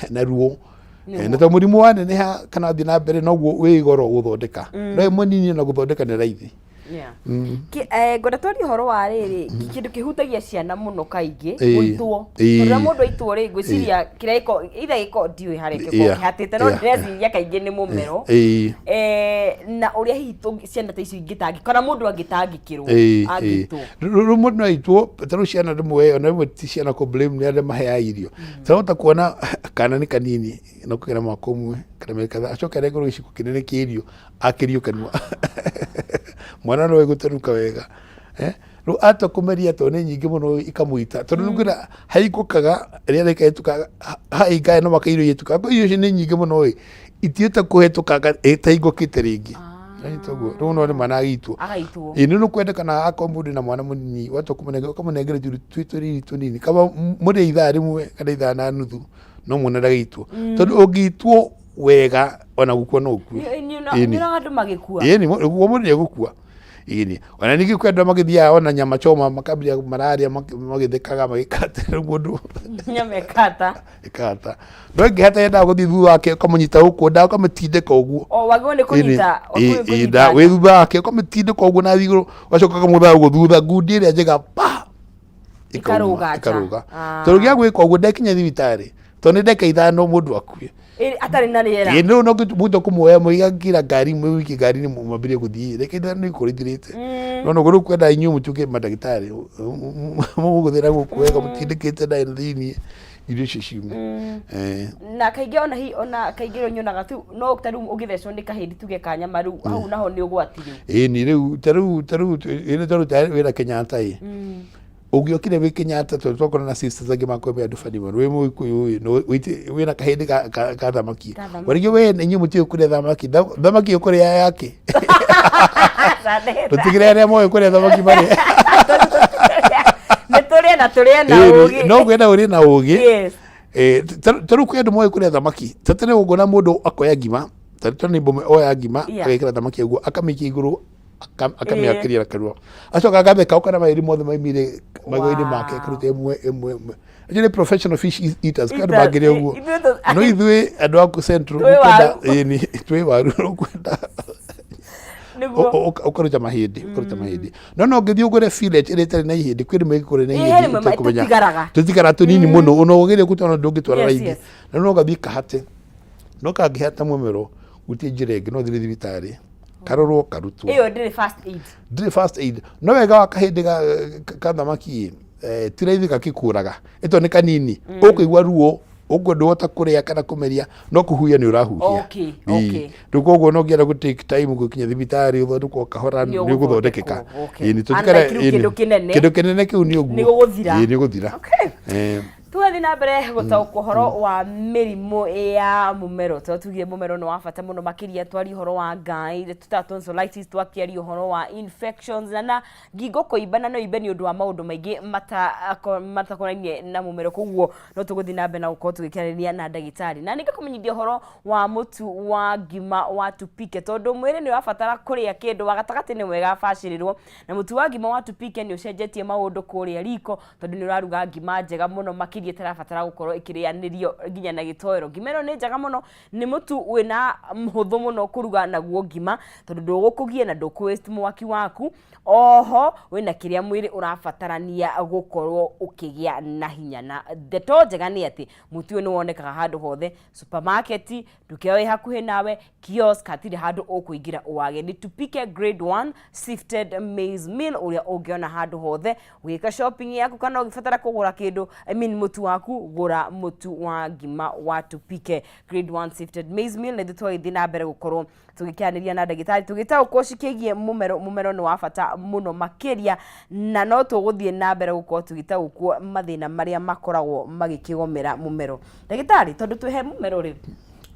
na ruo. Na tondũ mũrimũ waneneha kana wathiĩ na mbere noguo wĩ goro gũthondeka. No wĩ mũnini ona gũthondeka nĩ raithi. Yeah. Ngwenda twarie ũhoro wa rĩrĩ, kĩndũ kĩhutagia ciana mũno kaingĩ, gũitwo. Tondũ rĩrĩa mũndũ aitwo rĩ, ngwĩciria kĩrĩa gĩko, either gĩko ndiũĩ harĩa gĩkoragwo kĩhatĩte, no ndĩreciria kaingĩ nĩ mũmero. Na ũrĩa hihi ciana ta icio ingĩtangĩka, kana mũndũ angĩtangĩkĩrwo angĩitwo. Rĩu mũndũ no aitwo, ta rĩu ciana rĩmwe, ona rĩmwe ti ciana kũ blame, nĩ arĩa maheaga irio. Turahota kuona kana nĩ kanini, no kagera mwaka ũmwe kana mĩeri kadhaa, acoke anengerwo gĩciko kĩnene kĩa irio, akĩrio kanua. Mwana no egũtanuka wega. Eh? Rĩu atua kũmeria tondũ nĩ nyingĩ mũno ikamũita, tondũ rĩu kwĩna haingũkaga rĩera rĩkahĩtũka haingae no maka irio ihĩtũka, akorwo irio icio nĩ nyingĩ mũno ĩ, itihota kũhĩtũkanga ĩtaingũkĩte rĩngĩ. Nĩũnyita ũguo? Rĩu no nĩ mwana agĩitwo. Agaitwo. Ĩĩ nĩ ũkwendekana akorwo mũndũ na mwana mũnini watua kũmũnengera ũkamũnengera tũirio twĩ tũnini tũnini, kaba mũrĩe ithaa rĩmwe kana ithaa na nuthu no mwana ndagaitwo, tondũ ũngĩitwo wega ona gũkua no ũkue. Nĩ ũraga andũ magĩkua. Ĩni, ũguo mũndũ nĩ egũkua. Ĩni, ona ningĩ kwĩ andũ magĩthiaga ona nyama choma makambia mararĩa magĩthekaga magĩkata, rĩu mũndũ Nyama ĩkata. Ĩkata. No ĩngĩhata yendaga gũthiĩ thutha wake ũkamũnyita gũkũ nda ũkamũtindĩka ũguo. O wagĩrĩirwo nĩ kũnyita. Ĩni, ĩ, nda wĩ thutha wake ũkamũtindĩka ũguo na igũrũ ũgacoka ũkamũtha ũguo thutha, ngundi ĩrĩa njega pa Ĩkarũga nja. Ĩkarũga. Tondũ gĩa gwĩka ũguo ndekinya thibitarĩ, tondũ nĩ ndagĩka 5 mũndũ akue. Atarĩ na rĩera. Ĩĩ no mũndũ kũmuoya mũigakĩra ngari mũikie ngari-inĩ mwambĩrĩrie gũthiĩ, ndagĩka 5 nĩ ikorwo ithirĩte. No no rĩu kwenda inyuĩ mũtuĩke mandagĩtarĩ, mũgũthĩra gũkũ wega mũtindĩkĩte nda ĩno thĩiniĩ irio icio ciume. Na kaingĩ ona hi ona kaingĩ rĩu nyonaga tu no ta rĩu ũngĩthecwo nĩ kahĩndĩ tuge ka nyama rĩu hau naho nĩ ũgwati rĩu. Ĩni rĩu ta rĩu ta rĩu ĩni ta rĩu ta wĩra Kenyatta ĩ. Ũngĩokire wĩ Kenyatta tondũ twakorwo na sisters angĩ makwambia andũ bani mũno, wĩ Mũgĩkũyũ ĩ, no wĩna kahĩndĩ ka thamaki. Ka thamaki. Warĩngĩ we inyuĩ mũtiũĩ kũrĩa thamaki, thamaki ũkũrĩa yake. Tũtigĩre arĩa moĩ kũrĩa thamaki marĩe. Nĩ tũrĩe na tũrĩe na Ĩni, ũgĩ. no kwenda ũrĩe na ũgĩ. Yes. Ta rĩu kwĩ andũ moĩ kũrĩa thamaki. Ta tene ũngĩona mũndũ akoya ngima, ta rĩu nĩ mbũme oya ngima, agekĩra thamaki ũguo, akamĩikia igũrũ, akamĩakĩria na kanua, acoka agatheka ũkona maĩri mothe maimire magego-inĩ make, akaruta ĩmwe ĩmwe ĩmwe. Acio nĩ professional fish eaters, kwĩ andũ mangĩrĩa ũguo. No ithuĩ andũ a Central Twĩ ũkwenda, waru. ĩni, twĩ waru, ũkwenda Nĩguo. Ũkaruta mahĩndĩ, ũkaruta mahĩndĩ. No ũngĩthiĩ ũgũre fillet ĩrĩa ĩtarĩ na ihĩndĩ, kwĩ rĩmwe ĩngĩkorwo na Ĩĩ, ihĩndĩ rĩmwe ũtekũmenya. tũtigaraga. Tũtigaraga tũnini mũno, ona ũgeria gũtwara ndũngĩtwara raithi. Na no ũgathiĩ kahate. No kangĩhata mũmero, gũtirĩ njĩra ĩngĩ, no ũthiĩ thibitarĩ, karorwo karutwo. Ĩyo ndĩrĩ first aid. Ndĩrĩ first aid. No wega wa kahĩndĩ ka thamaki ĩ, ti raithi gakĩkũraga, ĩto nĩ kanini, ũkũigua ruo, ũguo ndũhota kũrĩa kana kũmeria, no kũhuhia nĩ ũrahuhia. Rĩu koguo no ũngĩenda gũ take time gũkinya thibitarĩ ũthondekwo kahora Nĩ nĩ ũgũthondekeka. ũgũthondekwo, okay. Ĩĩ, nĩ tũtikare- Unlike rĩu ĩĩ, kĩndũ kĩnene. Kĩndũ kĩnene kĩu nĩ ũguo. Nĩ gũgũthira. Ĩĩ, nĩ gũthira. Tũgathiĩ na mbere gũtaũkwo ũhoro wa mĩrimũ ya mũmero. Tondũ tugire mũmero nĩ wa bata mũno makĩria, twaria ũhoro wa ngai, tũta tonsillitis, twakĩaria ũhoro wa infections na ngingo kũimba, na no imbe nĩ ũndũ wa maũndũ maingĩ matakonainie na mũmero. Koguo no tũgũthiĩ na mbere na gũkorwo tũgĩkĩarĩria na ndagĩtarĩ. Na nĩngakũmenyithia ũhoro wa mũtu wa ngima wa Tupike, tondũ mwĩrĩ nĩ ũrabatara kũrĩa kĩndũ wa gatagatĩ nĩ mwega bacĩrĩrwo. Na mũtu wa ngima wa Tupike nĩ ũcenjetie maũndũ kũrĩa riko, tondũ nĩ ũraruga ngima njega mũno makĩria ĩtarabatara gũkorwo ĩkĩrĩanĩrio nginya na gĩtoero. Ngima ĩno nĩ njega mũno, nĩ mũtu wĩna mũhũthũ mũno kũruga naguo ngima, tondũ ndũgũkũgia na ndũkũ waste mwaki waku. Oho wĩna kĩrĩa mwĩrĩ ũrabatarania gũkorwo ũkĩgĩa na hinya. Na ndeto njega nĩ atĩ mũtu ũyũ nĩ wonekaga handũ hothe, supermarket, nduka ĩyo ĩ hakuhĩ nawe, kiosk, hatirĩ handũ ũkũingĩra ũwage. Nĩ Tupike Grade 1 Sifted Maize Meal ũrĩa ũngĩona handũ hothe ũgĩka shopping yaku, kana ũgĩbatara kũgũra kĩndũ, I mean mũtu waku, gũra mũtu wa ngima wa Tupike Grade 1 Sifted Maize Meal. Na ithuĩ tũgagĩthiĩ na mbere gũkorwo tũgĩkĩaranĩria na ndagĩtarĩ tũgĩtaũkwo cikĩgiĩ mũmero. Mũmero nĩ wa bata mũno makĩria, na no tũgũthiĩ na mbere gũkorwo tũgĩtaũkwo mathĩna marĩa makoragwo magĩkĩgomera mũmero. Ndagĩtarĩ, tondũ twĩhe mũmero rĩ,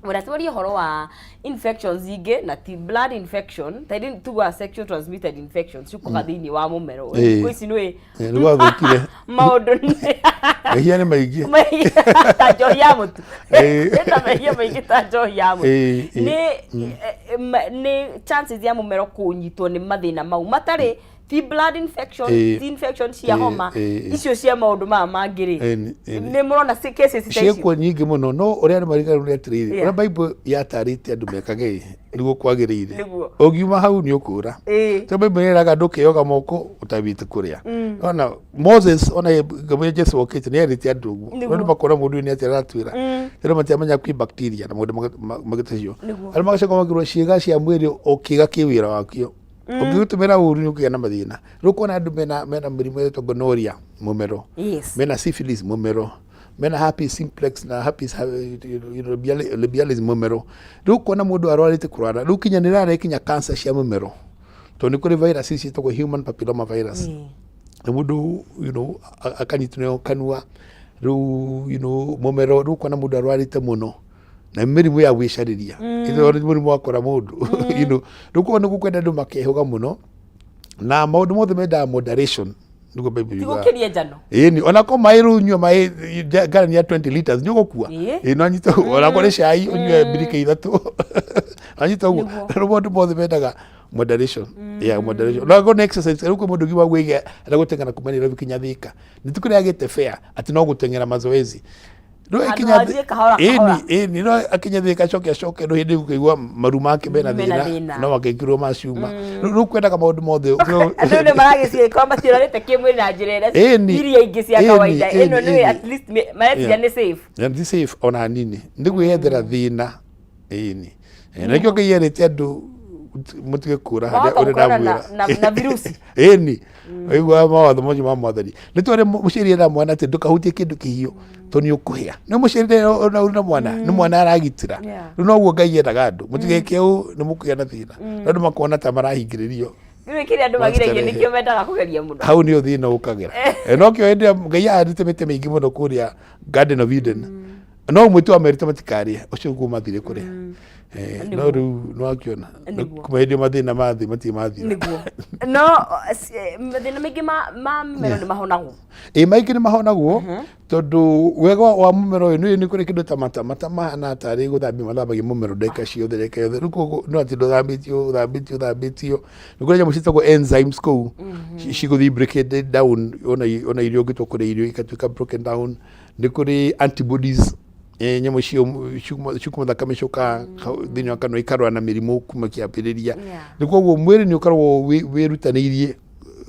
wena twarie ũhoro wa infections ingĩ na ti blood infection, ta irĩ tugaga sexual transmitted infections ciũkaga thĩinĩ wa mũmero. Thikũ ici nĩ Nĩ gwathũkire. Maũndũ nĩ Mehia nĩ maingĩ. Ta njohi ya mũtu. Kwĩna mehia maingĩ ta njohi ya mũtu. Nĩ chances ya mũmero kũnyitwo nĩ mathĩna mau matarĩ ti blood infection, ti infection cia homa, icio cia maũndũ maya mangĩ rĩ, nĩ mũrona cases ta icio? Ciĩkuo nyingĩ mũno, no ũrĩa andũ mariganĩrwo nĩ atĩrĩrĩ, ũrĩa Bible yatarĩte andũ mekage ĩ, nĩguo kwagĩrĩire. Ũngiuma hau nĩ ũkũra. Tondũ Bible ĩraga ndũkeoga moko ũtambĩte kũrĩa. Ona Moses, ona ngamũira Jesu okĩte, nĩ erĩte andũ ũguo. Andũ makona mũndũ ũyũ nĩ atĩa aratwĩra. Tondũ matiamenya kwĩ bacteria na maũndũ magĩtacio. Andũ magacoka makĩrwo ciĩga cia mwĩrĩ o kĩga kĩ wĩra wakĩo. Ũngĩgĩtũmĩra ũru nĩ ũkũgĩa na mathĩna. Rĩu ũkona andũ mena mĩrimũ ĩtagwo gonorrhea mũmero. Mena syphilis mũmero. Mena herpes simplex na herpes labialis mũmero. Rĩu ũkona mũndũ arwarĩte kũrwara. Rĩu kinya nĩ ĩrarehe kinya cancer cia mũmero. Tondũ nĩ kũrĩ virus ciĩtagwo human papilloma virus. Na mũndũ akanyitwo nĩyo kanua, rĩu mũmero, rĩu ũkona mũndũ arwarĩte mũno. Na mĩrimũ ya gwĩcarĩria. Ĩno nĩ mũrimũ wakora mũndũ. Rĩu koguo nĩ gũkwenda andũ makehũga mũno. Na maũndũ mothe mendaga moderation. Nĩguo Bible Ti yugaga. gũkĩria njano. Ĩni, ona ko maĩ rĩu nyua maĩ ngarani ya 20 liters nĩ ũgũkua. Ĩĩ no nyita ũguo. Ona korĩ cai ũnyue mbirika ithatũ. No nyita ũguo. Rĩu maũndũ mothe mendaga moderation. Yeah, moderation. No go exercise rĩu kwĩ mũndũ ũngĩ wa gwĩga na gũteng'era kuma Nairobi kinya Thika. Nĩ ti kũrĩa agĩte fare atĩ no gũteng'era mazoezi. Rĩu Handũ akinya ha thiĩ kahora kahora. Ĩni, ĩni, no akinya Thika acoke acoke rĩu hĩndĩ ũkaigua maru make mena Mena thĩna thĩna. no makekirwo macuma. Rĩu kwendaga maũndũ mothe. Andũ nĩ maragĩciria korwo matironete kĩmwĩrĩ na njĩra ĩrĩa iria ingĩ cia kawaida, ĩno nĩ at least mareciria nĩ safe. Na ti safe ona hanini, nĩ gwĩyethera thĩna. Ĩni, na nĩkĩo Ngai erĩte andũ mũtige kũra harĩa Wahota ũrĩa gũkorana ndamwĩra. na virusi. Ĩni, ũiguaga mawatho macio ma Mwathani. Nĩ twarĩ mũciari era mwana atĩ ndũkahutie kĩndũ kĩhiũ tondũ nĩ ũkũhĩa. Nĩ mũciari ũrĩ na mwana, nĩ mwana aragitĩra. Rĩu noguo Ngai endaga andũ, mũtigeke ũũ nĩ mũkũgĩa na thĩna. No andũ makona ta marahingĩrĩrio. Rĩu kĩrĩa andũ magiragio nĩkĩo mendaga kũgeria mũno. Hau nĩho thĩna ũkagĩra. No kĩo hĩndĩ ĩrĩa Ngai ahandĩte mĩtĩ mĩingĩ mũno kũrĩa Garden of Eden. No ũmwe tu amerite matikarĩe, ũcio ũguo mathire kũrĩa. No rĩu nĩwakĩona kuma hĩndĩ ĩyo mathĩna ma thĩ matirĩ mathira. Nĩguo. No mathĩna maingĩ ma mĩmero nĩ mahonagwo. Ĩ, maingĩ nĩ mahonagwo, tondũ wega wa mũmero ũyũ nĩ kũrĩ kĩndũ ta mata. Mata mahana tarĩ gũthambia mathambagia mũmero ndagĩka ciothe, ndagĩka yothe. Rĩu koguo no atĩ ndũthambĩtio, ũthambĩtio, ũthambĩtio. Nĩ kũrĩ nyamũ ciĩtagwo enzymes kũu, cigũthiĩ break it down, ona irio ũngĩtua kũrĩa irio igatuĩka broken down. Nĩ kũrĩ antibodies, nyamũ icio ciuma thakame ciũkaga thĩinĩ wa kanua ikarũa na mĩrimũ kuma kĩambĩrĩria. Nĩ koguo mwĩrĩ nĩ ũkoragwo wĩrutanĩirie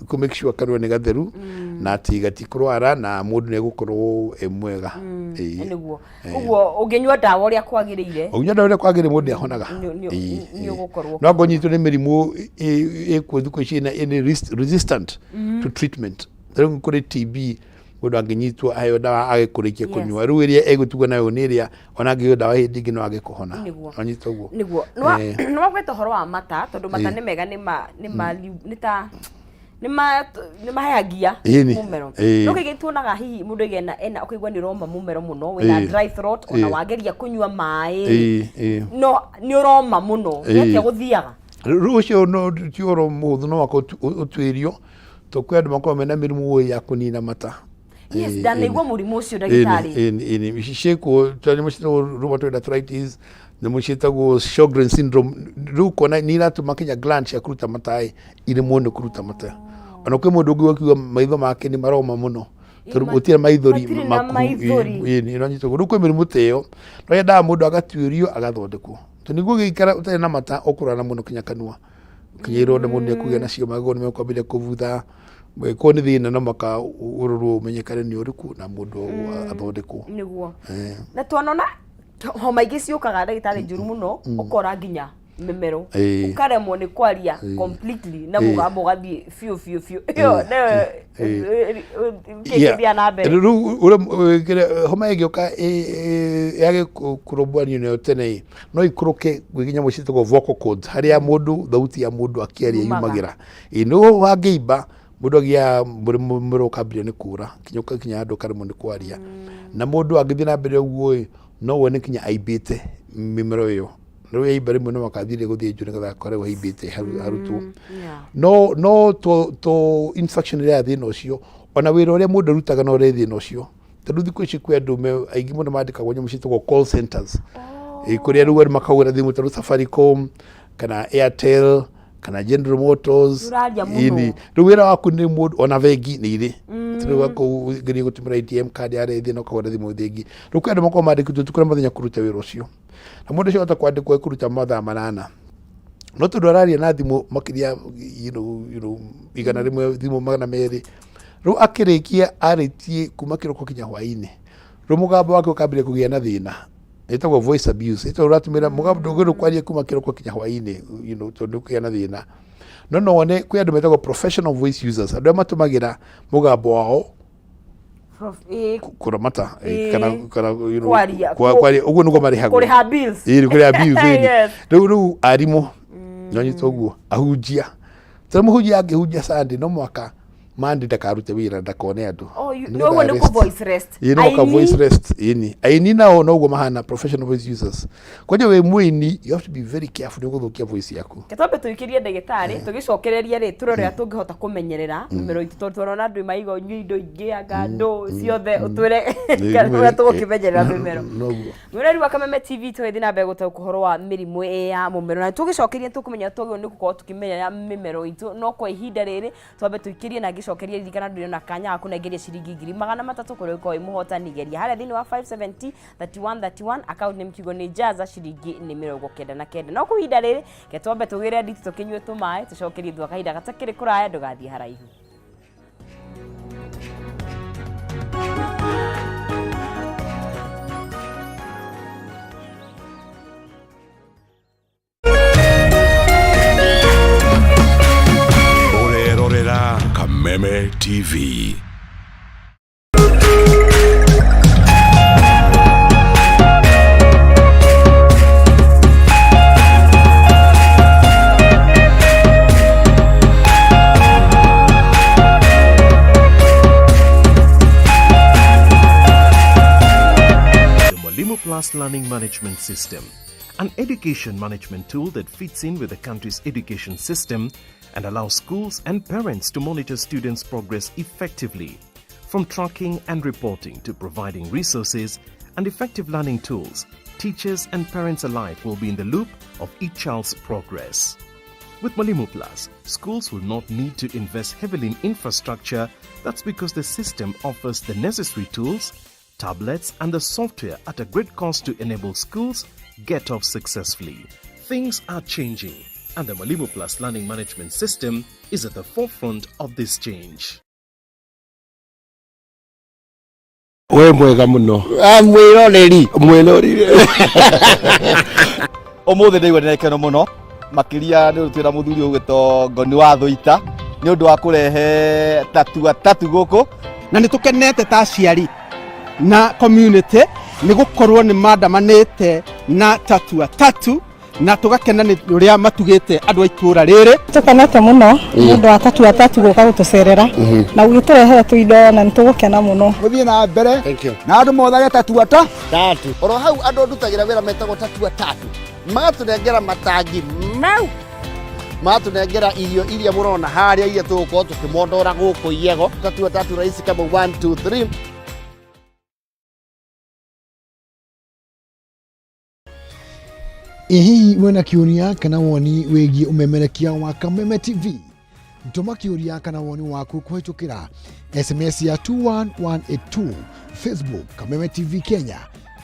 kũ make sure kanua nĩ gatheru na atĩ gatikũrwara na mũndũ nĩ egũkorwo e mwega. Nĩguo. Ũguo ũngĩnyua ndawa ũrĩa kwagĩrĩire. Ũngĩnyua ndawa ũrĩa kwagĩrĩire mũndũ nĩ ahonaga. Nĩ ũgũkorwo. No ngonyitwo nĩ mĩrimũ ĩkuo thikũ ici ĩna resistant to treatment. Rĩu kũrĩ TB, mũndũ angĩnyitwo aheo ndawa age kũrĩkia kũnyua, rĩu ĩrĩa egũtigwo nayo nĩ ĩrĩa ona angĩheo ndawa hĩndĩ ĩngĩ no age kũhona. Wanyita ũguo? Nĩguo. Nĩ wagweta ũhoro wa mata, tondũ mata nĩ mega, nĩ ma nĩ ma nĩ ta Nĩ maheagia Ĩni. mũmero. Ĩĩ. No kaingĩ tuonaga hihi mũndũ ena ena ũkaigua nĩ ũroma mũmero mũno, wĩna Ĩĩ. dry throat, ona Ĩĩ. wageria kũnyua maĩ Ĩĩ, ĩĩ. no nĩ ũroma mũno. Nĩ Ĩĩ. atĩa gũthiaga? Rĩu ũcio no ti ũhoro mũhũthũ, no wako ũtuĩrio, tondũ kwĩ andũ makoragwo mena mĩrimũ ĩ ya kũnina mata. Yes, Ĩĩ, ndanaigua ĩĩ. mũrimũ ũcio, ndagĩtarĩ. Ĩni, ĩni, ĩni. Ciĩkuo nyamũ ciĩtagwo rheumatoid arthritis, nyamũ ciĩtagwo Sjogren syndrome. Rĩu ũkona nĩ iratũma kinya gland cia kũruta mata ĩ iremwo nĩ kũruta mata. Ona kwĩ mũndũ ũngĩ ũkiuga maitho make nĩ maroma mũno tondũ gũtirĩ maithori. Matirĩ na maithori. Ĩni, ũranyita ũguo. Rĩu kwĩ mĩrimũ ta ĩyo no yendaga mũndũ agatuĩrio agathondekwo, tondũ nĩguo ũgĩikara ũtarĩ na mata ũkũrwara mũno kinya kanua, kinya ironda mũndũ nĩekũgĩa nacio, magego nĩ mekwambĩrĩria kũbutha. Korwo nĩ thĩna no mũhaka ũrorwo ũmenyekane nĩ ũrĩkũ na mũndũ athondekwo. Nĩguo. Na twanona homa ingĩ ciũkaga, ndagĩtarĩ, njũru mũno, ũkora nginya mĩmero, ũkaremwo nĩ kwaria completely na mũgambo ũgathiĩ biũ biũ biũ. Ĩyo nayo kĩngĩthiĩ na mbere? Rĩu homa ĩngĩũka yage kũrũmbũanio nayo tene ĩ, no ikũrũke gwĩ nyamũ ciĩtagwo vocal cords, harĩa mũndũ thauti ya mũndũ akĩaria yumaga. Yumagĩra. Ĩ no hangĩimba mũndũ agĩaga mũmero ũkambĩrĩria nĩ kũra kinya ũgakinya handũ ũkaremwo nĩ kwaria. Na mũndũ angĩthiĩ na mbere ũguo ĩ, no wone kinya aimbĩte mĩmero ĩyo. Rĩu yaimba rĩmwe no makathire gũthĩnjwo nĩgetha akorwo haimbĩte harutwo. No to infection ĩrĩa ya thĩna ũcio, ona wĩra ũrĩa mũndũ arutaga no ũrehe thĩna ũcio, tondũ thikũ ici kwĩ andũ aingĩ mũno mandĩkagwo nyamũ ciĩtagwo call centers. Ĩ, kũrĩa rĩu andũ makahũra thimũ ta rĩu Safaricom kana Airtel kana General Motors. Ũraria mũno. Ĩni. Rĩu wĩra waku nĩ mũndũ, ona bengi nĩ irĩ. Rĩu wakũ geria gũtũmĩra ATM card yarĩ thĩna, ũkahũra thimũ bengi. Rĩu kwĩ andũ makoragwo mandĩkĩtwo ũtukũ na mũthenya kũruta wĩra ũcio, na mũndũ ũcio ahota kwandĩkwo ekũruta mathaa 8, no tondũ araria na thimũ makĩria 100, thimũ 200, rĩu akĩrĩkia arĩtie kuma kĩroko kinya hwainĩ, rĩu mũgambo wake ũkambĩrĩria kũgĩa na thĩna. Ĩtagwo voice abuse. Ĩtagwo ũratũmĩra mũgambo, ndũngĩhota kwaria kuma kĩroko kinya hwainĩ tondũ ũkũgĩa na thĩna. No wone kwĩ andũ metagwo professional voice users, andũ arĩa matũmagĩra mũgambo wao kũramata kana Kwaria, kwaria ũguo nĩguo marĩhagwo. Kũrĩha bills. Ĩĩ, kũrĩha bills, ĩni. Rĩu arimũ nonyita ũguo, ahunjia, tondũ mũhunjia angĩhunjia Sunday no mũhaka Monday ndakarute wĩra, ndakone andũ. Oh, Nĩgetha no ũguo nĩ rest. kũ voice rest. Ĩĩ, no mũhaka Aini. voice rest, ĩni. Aini nao noguo mahana, professional voice users. Kwanja wĩ mũini, you have to be very careful nĩ gũthũkia voice yaku. Reke twambe tũikĩrie ndagĩtarĩ, tũgĩcokereria rĩ, tũrore ũrĩa tũngĩhota kũmenyerera mĩmero itũ, tondũ tũrona andũ maiga ũnyue indo ingĩ anga ndũ ciothe, ũtwĩre ũrĩa tũgũkĩmenyerera mĩmero. Noguo. Mwĩrori wa Kameme TV, tũgĩthiĩ na mbere gũtaũka ũhoro wa mĩrimũ ya mũmero, na tũgĩcokeria tũkũmenya twagĩrĩirwo nĩ gũkorwo tũkĩmenyerera mĩmero itũ. No kwa ihinda rĩrĩ twambe tũikĩrie, na ngĩcokeria ririkana ndũrĩ na kanya ga kũnengeria ciringi 300,000 kũrĩa ũkorwo wĩ mũhotani. Geria harĩa thĩinĩ wa 570 31 31, account name kiugo nĩ Jaza, ciringi nĩ 99. No kwa ihinda rĩrĩ ke twambe tũgĩre nditi, tũkĩnyue tũmaĩ, tũcokerie thutha kahinda gatakĩrĩ kũraya. Ndũgathiĩ haraihu. Ũrerorera Kameme TV. The Mwalimu Plus Learning Management System, an education management tool that fits in with the country's education system and allows schools and parents to monitor students' progress effectively. From tracking and reporting to providing resources and effective learning tools, teachers and parents alike will be in the loop of each child's progress. With Mwalimu Plus, schools will not need to invest heavily in infrastructure. That's because the system offers the necessary tools, tablets, and the software at a great cost to enable schools get off successfully. Things are changing, and the Mwalimu Plus Learning Management System is at the forefront of this change. We mwega muno. Mwĩroreri. Mwĩroreri. Ũmũthĩ ndaigua ndĩna gĩkeno mũno makĩria nĩ ũndũ twĩna mũthuri ũgwĩtwo Ngoni wa Thũita nĩ ũndũ wa kũrehe tatua tatu gũkũ. Na nĩ tũkenete ta aciari na community nĩ gũkorwo nĩ mandamanĩte na tatua tatu. Na tũgakena nĩ ũrĩa matugĩte andũ a itũũra rĩrĩ. Tũkenete mũno nĩ ũndũ wa Tatua Tatu gũka gũtũcerera na gũgĩtũrehera tũindo, na nĩ tũgũkena mũno. Mũthiĩ na mbere na andũ mothage tatua ta tatu. Oro hau andũ ndutagĩra wĩra metagwo Tatua Tatu magatũnengera matangi mau, magatũnengera irio iria mũrona harĩa, iria tũgũkorwo tũkĩmondora gũkũ Iego. Tatua Tatu, rahisi kama 1 2 3. Ĩ hihi wĩna kĩũria kana woni wĩgiĩ ũmemerekia wa Kameme TV? Tũma kĩũria kana woni waku kũhĩtũkĩra SMS ya 21182, Facebook Kameme TV Kenya,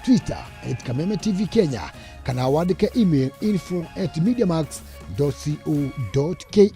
Twitter @KamemeTV Kenya, kana wandĩke email info@mediamax.co.ke.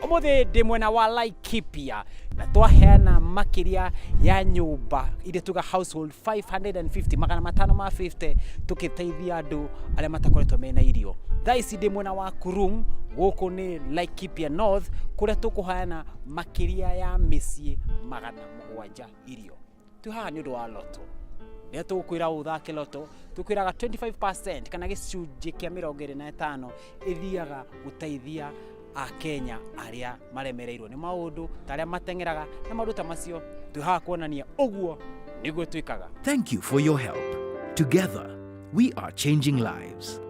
Umuthi ndi mwena wa Laikipia na twaheana makiria ya nyumba iria tuga household 550, 550, tukiteithia andu aria matakoretwo mena irio. Thaa ici ndi mwena wa Kurum, guku ni Laikipia North, kuria tukuheana makiria ya mĩciĩ 700 irio. Twĩ haha nĩ ũndũ wa loto. Rĩrĩa tũgũkwĩra ũthake loto, tũkwĩraga 25% kana gĩcunjĩ kĩa 25 ĩthiaga gũteithia Akenya arĩa maremereirwo nĩ maũndũ ta arĩa mateng'eraga na maũndũ ta macio. Twĩ haha kuonania ũguo nĩguo twĩkaga. Thank you for your help. Together, we are changing lives.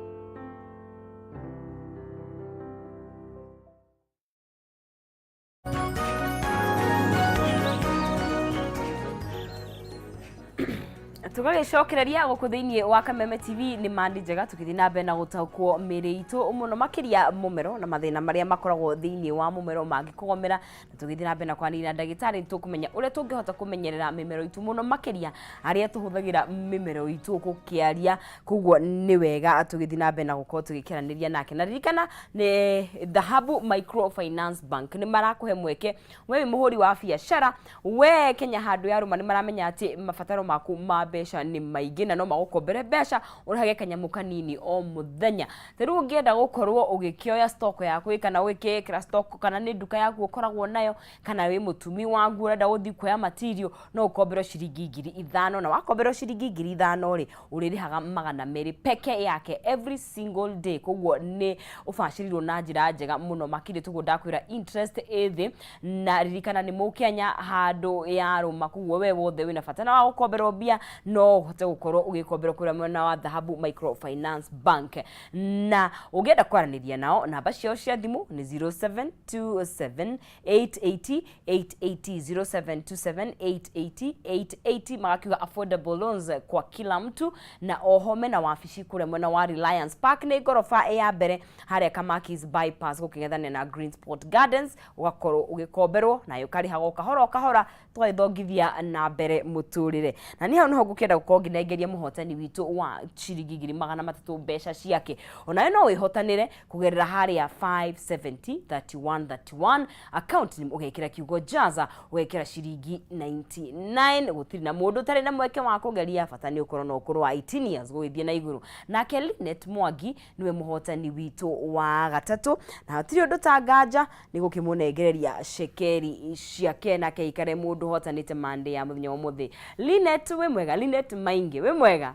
Tũgagĩcokereria gũkũ thĩinĩ wa Kameme TV. Nĩ mandi njega tũgĩthiĩ na mbere na gũtaũkwo mĩrĩ itũ mũno makĩria mũmero na mathĩna marĩa makoragwo thĩinĩ wa mũmero mangĩkũgomera, na tũgĩthiĩ na mbere na kwaranĩria na ndagĩtarĩ, tũkũmenya ũrĩa tũngĩhota kũmenyerera mĩmero itũ mũno makĩria arĩa tũhũthagĩra mĩmero itũ gũkĩaria. Koguo nĩ wega tũgĩthiĩ na mbere na gũkorwo tũgĩkĩaranĩria nake. Na ririkana nĩ Dhahabu Microfinance Bank nĩ marakũhe mweke we wĩ mũhũri wa biacara, we Kenya handũ ya rũma, nĩ maramenya atĩ mabataro maku ma mbeca nĩ maingĩ na no magũkombere mbeca ũrĩhage kanyamũ kanini o mũthenya. Ta rĩu ũngĩenda gũkorwo ũgĩkĩoya stock yaku kana ũgĩkĩĩkĩra stock, kana nĩ nduka yaku ũkoragwo nayo, kana wĩ mũtumi wa nguo ũrenda gũthiĩ kuoya material, no ũkomberwo ciringi 5,000, na wakomberwo ciringi 5,000 rĩ, ũrĩrĩhaga 200 peke yake every single day. Koguo nĩ ũbacĩrĩirwo na njĩra njega mũno makĩria, toguo ndakwĩra interest ĩ thĩ. Na ririkana nĩ mũkenya handũ ya rũma, koguo we wothe wĩna bata na wa gũkomberwo mbia no ũhote gũkorwo ũgĩkomberwo kũrĩa mwena wa Dhahabu Microfinance Bank. Na ũngĩenda kwaranĩria nao, namba ciao cia thimũ nĩ 0727 880 880, 0727 880 880. Magakiuga affordable loans kwa kila mtu. Na oho mena wabici kũrĩa mwena wa Reliance Park, nĩ ngoroba ya mbere harĩa Kamakis Bypass gũkĩng'ethanĩra na Green Sport Gardens, ũgakorwo ũgĩkomberwo nayo ũkarĩhaga o kahora o kahora, tũgagĩthongithia na mbere mũtũrĩre. Na niĩ hau nĩho ngũkĩenda gũkorwo ngĩnengeria mũhotani witũ wa ciringi 300,000 mbeca ciake. Onawe no wĩhotanĩre kũgerera harĩa 570 31 31 account, ũgekĩra kiugo jaza, ũgekĩra ciringi 99. Gũtirĩ na mũndũ ũtarĩ na mweke wa kũgeria, bata nĩ ũkorwo na ũkũrũ wa 18 years gũgĩthiĩ na igũrũ. Nake Linet Mwangi nĩwe mũhotani witũ wa gatatũ, na hatirĩ ũndũ ta nganja nĩ gũkĩmũnengereria cekeri ciake nake aikare mũndũ ũhotanĩte mande ya mũthenya wa ũmũthĩ. Linet, wĩ mwega? Linet Maingi, wĩ mwega?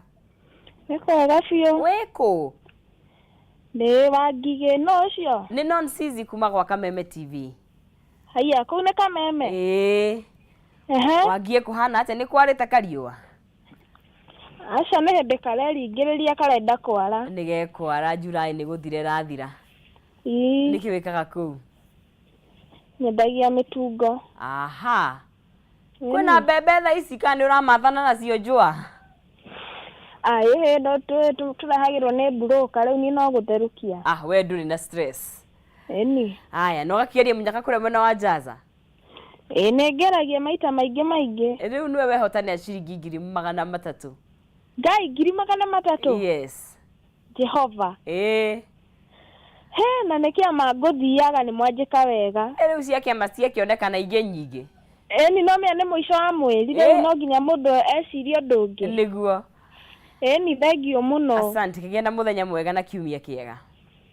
Nĩ kwega biũ. Wĩkũ? Nĩ Wangigĩ no ũcio. Nĩ Non Sizi kuma gwa Kameme TV. Haiya, kũu nĩ Kameme? Ĩĩ. Ehe. Wangie kũhana atĩa, nĩ kwarĩte kariũa? Aca, nĩ hĩndĩ kareringĩrĩria karenda kwara. Nĩ gekwara, July nĩ gũthira ĩrathira. Ii. Nĩkĩ wĩkaga kũu? Nyendagia mĩtungo. Aha, kwĩna mbembe thaa ici kana nĩ ũramathana nacio njũa? Aĩhĩ, no tũrehagĩrwo nĩ mburũka, rĩu niĩ no gũtherũkia. Ah, we ndũrĩ na stress. Ĩni. Aya, no gakĩgeria mũnyaka kũrĩa mwena wa Jaza? Ĩĩ, nĩ ngeragia maita maingĩ maingĩ. Rĩu nĩwe wehotanĩra ciringi 300,000. Ngai, 300,000? Yes. Jehova. Ĩĩ. He, na nĩ kĩama ngũthiaga, nĩ mwanjĩka wega. Rĩu cia kĩama ciakĩonekana ingĩ nyingĩ. Ĩni, no mĩa nĩ mũico wa mweri, rĩu no nginya mũndũ ecirie ũndũ ũngĩ. Nĩguo. Ĩni, thengiũ mũno. Asante, kĩgĩa na mũthenya mwega na kiumia kĩega.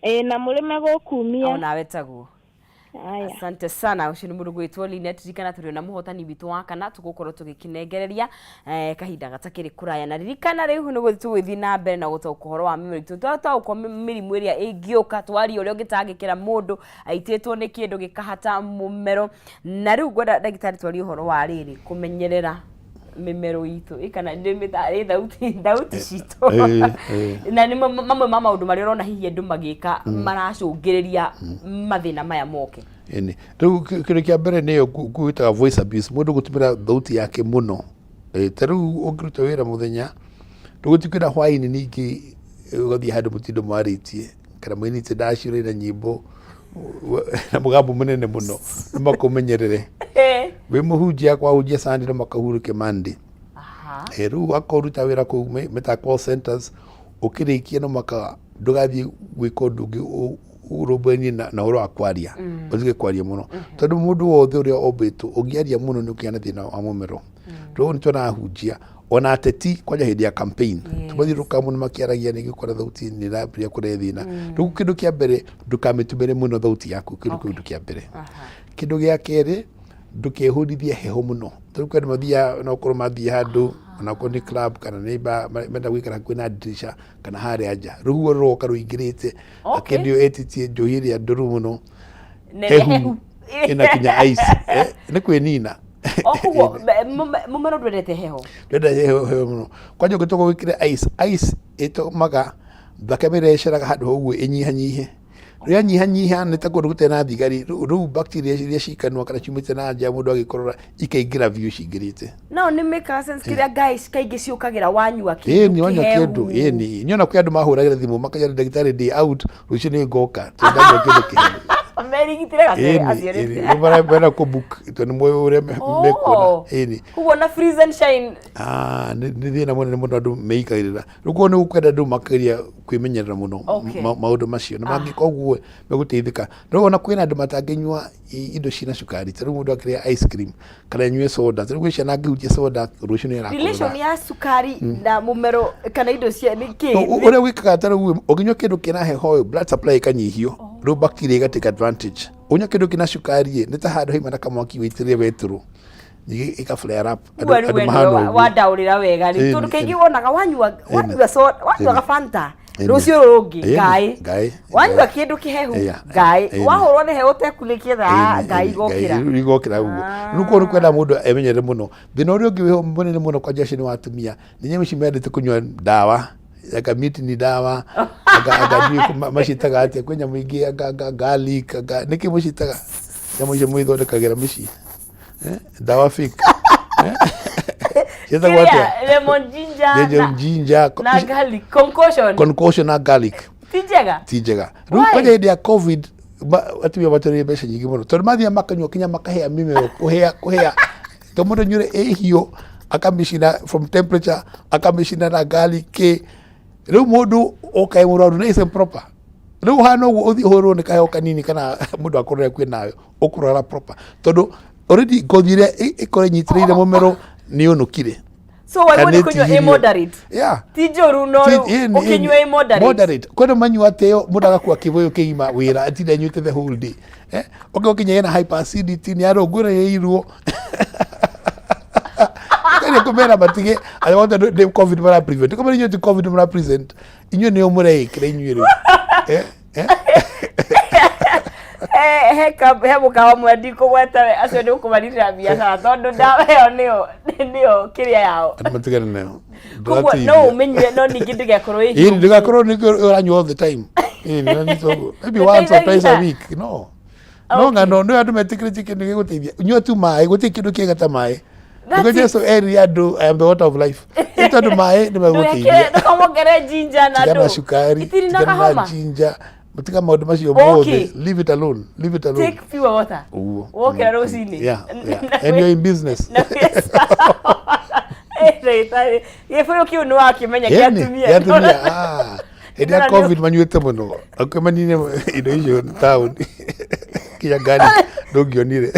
Ĩĩ, na mũrĩme gũkumia. Onawe taguo. Haya. Asante sana. Ũcio nĩ mũndũ gwĩtwo Linet. Ririkana tũrĩ ona mũhotani witũ wa kana tũgũkorwo tũgĩkĩnengereria kahinda gatakĩrĩ kũraya. Na ririkana rĩu nĩ gũthiĩ tũgũthiĩ na mbere na gũtaũkwo ũhoro wa mĩmero itũ. Twataũkwo mĩrimũ ĩrĩa ĩngĩũka, twaria ũrĩa ũngĩtangĩkĩra mũndũ aitĩtwo nĩ kĩndũ gĩkahata mũmero. Na rĩu ngwenda ndagĩtarĩ twarie ũhoro wa rĩrĩ kũmenyerera mĩmero itũ ĩ kana nĩ mĩta- ĩ thauti thauti citũ. Na nĩ mamwe ma maũndũ marĩa ũrona hihi andũ magĩka maracũngĩrĩria mathĩna maya moke. Ĩni. Rĩu kĩndũ kĩa mbere nĩyo gwĩtaga voice abuse, mũndũ gũtũmĩra thauti yake mũno. Ta rĩu ũngĩruta wĩra mũthenya, ndũgũtuĩka hwaĩ-inĩ ningĩ ũgathiĩ handũ mũtindo mwarĩtie kana mũinĩte ndaci ũraina nyĩmbo na mũgambo mũnene mũno, no makũmenyerere. Wĩ mũhunjia kwahunjia Sunday no makahurũke Monday. Rĩu akorwo ũruta wĩra kũu metaga call centers, ũkĩrĩkia no maka ndũgathiĩ gwĩka ũndũ ũngĩ ũrũmbũyanie na ũhoro wa kwaria, ũtige kwaria mũno, tondũ mũndũ wothe ũrĩa ũmbĩtwo ũngĩaria mũno nĩ ũkĩgĩa na thĩna wa mũmero. Rĩu nĩ tuonaga ahunjia ona ateti kwanja hĩndĩ ya campaign tũmathiũrũrũkaga mũno makĩaragia, nĩ gũkora thauti nĩ ĩrambĩrĩria kũrehe thĩna. Rĩu kĩndũ kĩa mbere, ndũkamĩtũmĩre mũno thauti yaku, kĩndũ kĩu kĩa mbere. Kĩndũ gĩa kerĩ, ndũkehũrithie heho mũno. Tondũ kwĩ andũ mathiaga, no ũkorwo mathiĩ handũ ona okorwo nĩ club kana nĩ bar, menda gũikara hakuhĩ na ndirisha kana harĩa nja, rũhuho rũroka rũingĩrĩte. Akĩndio ĩtĩtie njohi ĩrĩa ndũrũ mũno Nene hehu hehu. ĩna kinya ice, nĩ kwĩnina. O koguo mũmero ndwendete heho. Ndwenda heho heho mũno. Kwanja ũngĩtoka gwĩkĩra ice, ice ĩtũmaga thakame ĩrĩa ĩceraga handũ hau ũguo ĩnyihanyihe. Rĩrĩa nyihanyiha nĩ ta kũndũ gũtarĩ na thigari, rĩu bacteria iria ci kanua kana ciumĩte na nja mũndũ agĩkorora ikaingĩra biũ cingĩrĩte. No nĩ make sense kĩrĩa guys kaingĩ ciũkagĩra wanyua kĩndũ Ĩni wanyua kĩhehu. kĩndũ, ĩni niona kwĩ andũ mahũragĩra thimũ makajana ndagĩtarĩ ndĩ out rũciũ nĩ ngoka tondũ ndanyua kĩndũ kĩhehu. Merigitire gatene Ĩni acio ĩni nĩ rĩu marenda kũ book tondũ nĩ moĩ ũrĩa mekuona. Ĩni. Koguo na freeze and shine. Ah, nĩ thĩna mũnene mũno andũ meikagĩrĩra. Rĩu koguo nĩ gũkwenda andũ makageria kwĩmenyerera mũno maũndũ macio, na mangĩka ũguo megũteithĩka. Rĩu ona kwĩna andũ matangĩnyua indo ciĩna cukari, ta rĩu mũndũ akĩrĩa ice cream kana anyue soda, ta rĩu gwĩ ciana angĩhutia soda rũciũ nĩ Relation arakorora. ya cukari na mũmero kana indo cia nĩ kĩ? Ũrĩa wĩkaga ta rĩu ũngĩnyua kĩndũ kĩna heho blood supply ĩkanyihio, rĩu bacteria ĩga take advantage. Ũnyua kĩndũ kĩna cukari ĩ, nĩ ta handũ haima na kamwaki wĩitĩrĩrie betũrũ, ningĩ ĩka flare up. Andũ Andũ rĩu we mahana nĩwe ũguo. wandaũrĩra wega rĩ, tondũ kaingĩ wonaga wanyua wanyua soda, wanyua gabanta rũciũ rũrũ rũngĩ ngaĩ, ngaĩ wanyua kĩndũ kĩhehu ngaĩ, wahũrwo nĩ heho ũtekunĩkie thaa ngaĩ igokĩra. Igokĩra ũguo. Rĩu koguo nĩ kwenda mũndũ emenyerere mũno. Thĩna ũrĩa ũngĩ wĩho mũnene mũno kwanja acio nĩ wa atumia, nĩ nyamũ ici mendete kũnyua ndawa, anga mutiny ndawa, anga ndiũĩ maciĩtaga atĩa, kwĩ nyamũ ingĩ anga garlic, anga nĩkĩ mũciĩtaga nyamũ icio mwĩthondekagĩra mĩciĩ? Ndawa fake. Ciĩtagwo atĩa? Kĩrĩa, lemon ginger Lemon ginger, na garlic concoction. Concoction na garlic. Ti njega. Ti njega. Rĩu Why? kwanja hĩndĩ ya COVID atumia matũrĩire mbeca nyingĩ mũno tondũ mathiaga makanyua kinya makahĩa mĩmero kũhĩa kũhĩa, to mũndũ anyuire ĩhiũ akamĩcina from temperature, akamĩcina na garlic kĩ, rĩu mũndũ oka e mũrwaru na is improper. Rĩu ũhana ũguo ũthiĩ ũhũrwo nĩ kaheho kanini kana mũndũ akorwo kwĩ nayo ũkũrwara proper, tondũ already ngothi ĩrĩa ĩkorwo ĩnyitĩrĩire mũmero nĩ ũnũkire. So waigua Kana nĩ kũnyua ĩ ĩtihirio. moderate. Ti njũru no rĩu ũkĩnyua ĩ moderate. Moderate. Kwenda manyua atĩo mũndũ agakua kĩbũyũ kĩgima wĩra atinda anyuĩte the whole day, ũngĩ ũkinya ena hyperacidity nĩ arũngũrĩirwo kene kũmera matige arĩa mothe nĩ COVID mara prevent, kũmera inyuĩ ti COVID mara present, inyuĩ nĩo mũreĩkĩra inyuĩ rĩu. He mũkawa mwe ndikũgweta we, acio nĩ ũkũmaritĩra biacara tondũ ndawa ĩyo nĩyo kĩrĩa yao. Andũ matigane nayo. Koguo no ũmĩnyue no ningĩ ndĩgakorwo ĩ Ĩĩ, ndĩgakorwo nĩ ũranyua all the time. Ĩĩ, nĩ ũranyua ũguo. Maybe once or twice a week. No ng'ano nĩ andũ metĩkĩrĩtie kĩndũ gĩgũteithia. Nyua tu maĩ, gũtirĩ kĩndũ kĩega ta maĩ. That's Nĩkĩo it. Jesu erire andũ, "I am the water of life." Nĩ tondũ maĩ nĩ megũteithia. Ndũkamwongerere ginger na Tigana na ndũ cukari, Itirĩ na tigana na kahoma. ginger, tiga maũndũ macio mothe. Leave it alone. Leave it alone. Take pure water. Ũguo. Wokĩra rũcinĩ. Yeah. And you're in business. Ndagĩtarĩ, gĩbũyũ kĩu nĩ wakĩmenya kĩa Ĩni, atumia. gĩa atumia. Ah, hĩndĩ ya Ndĩrona nĩ- COVID manyuĩte mũno akuĩ manine indo icio taũni kinya ngari ndũngĩonire.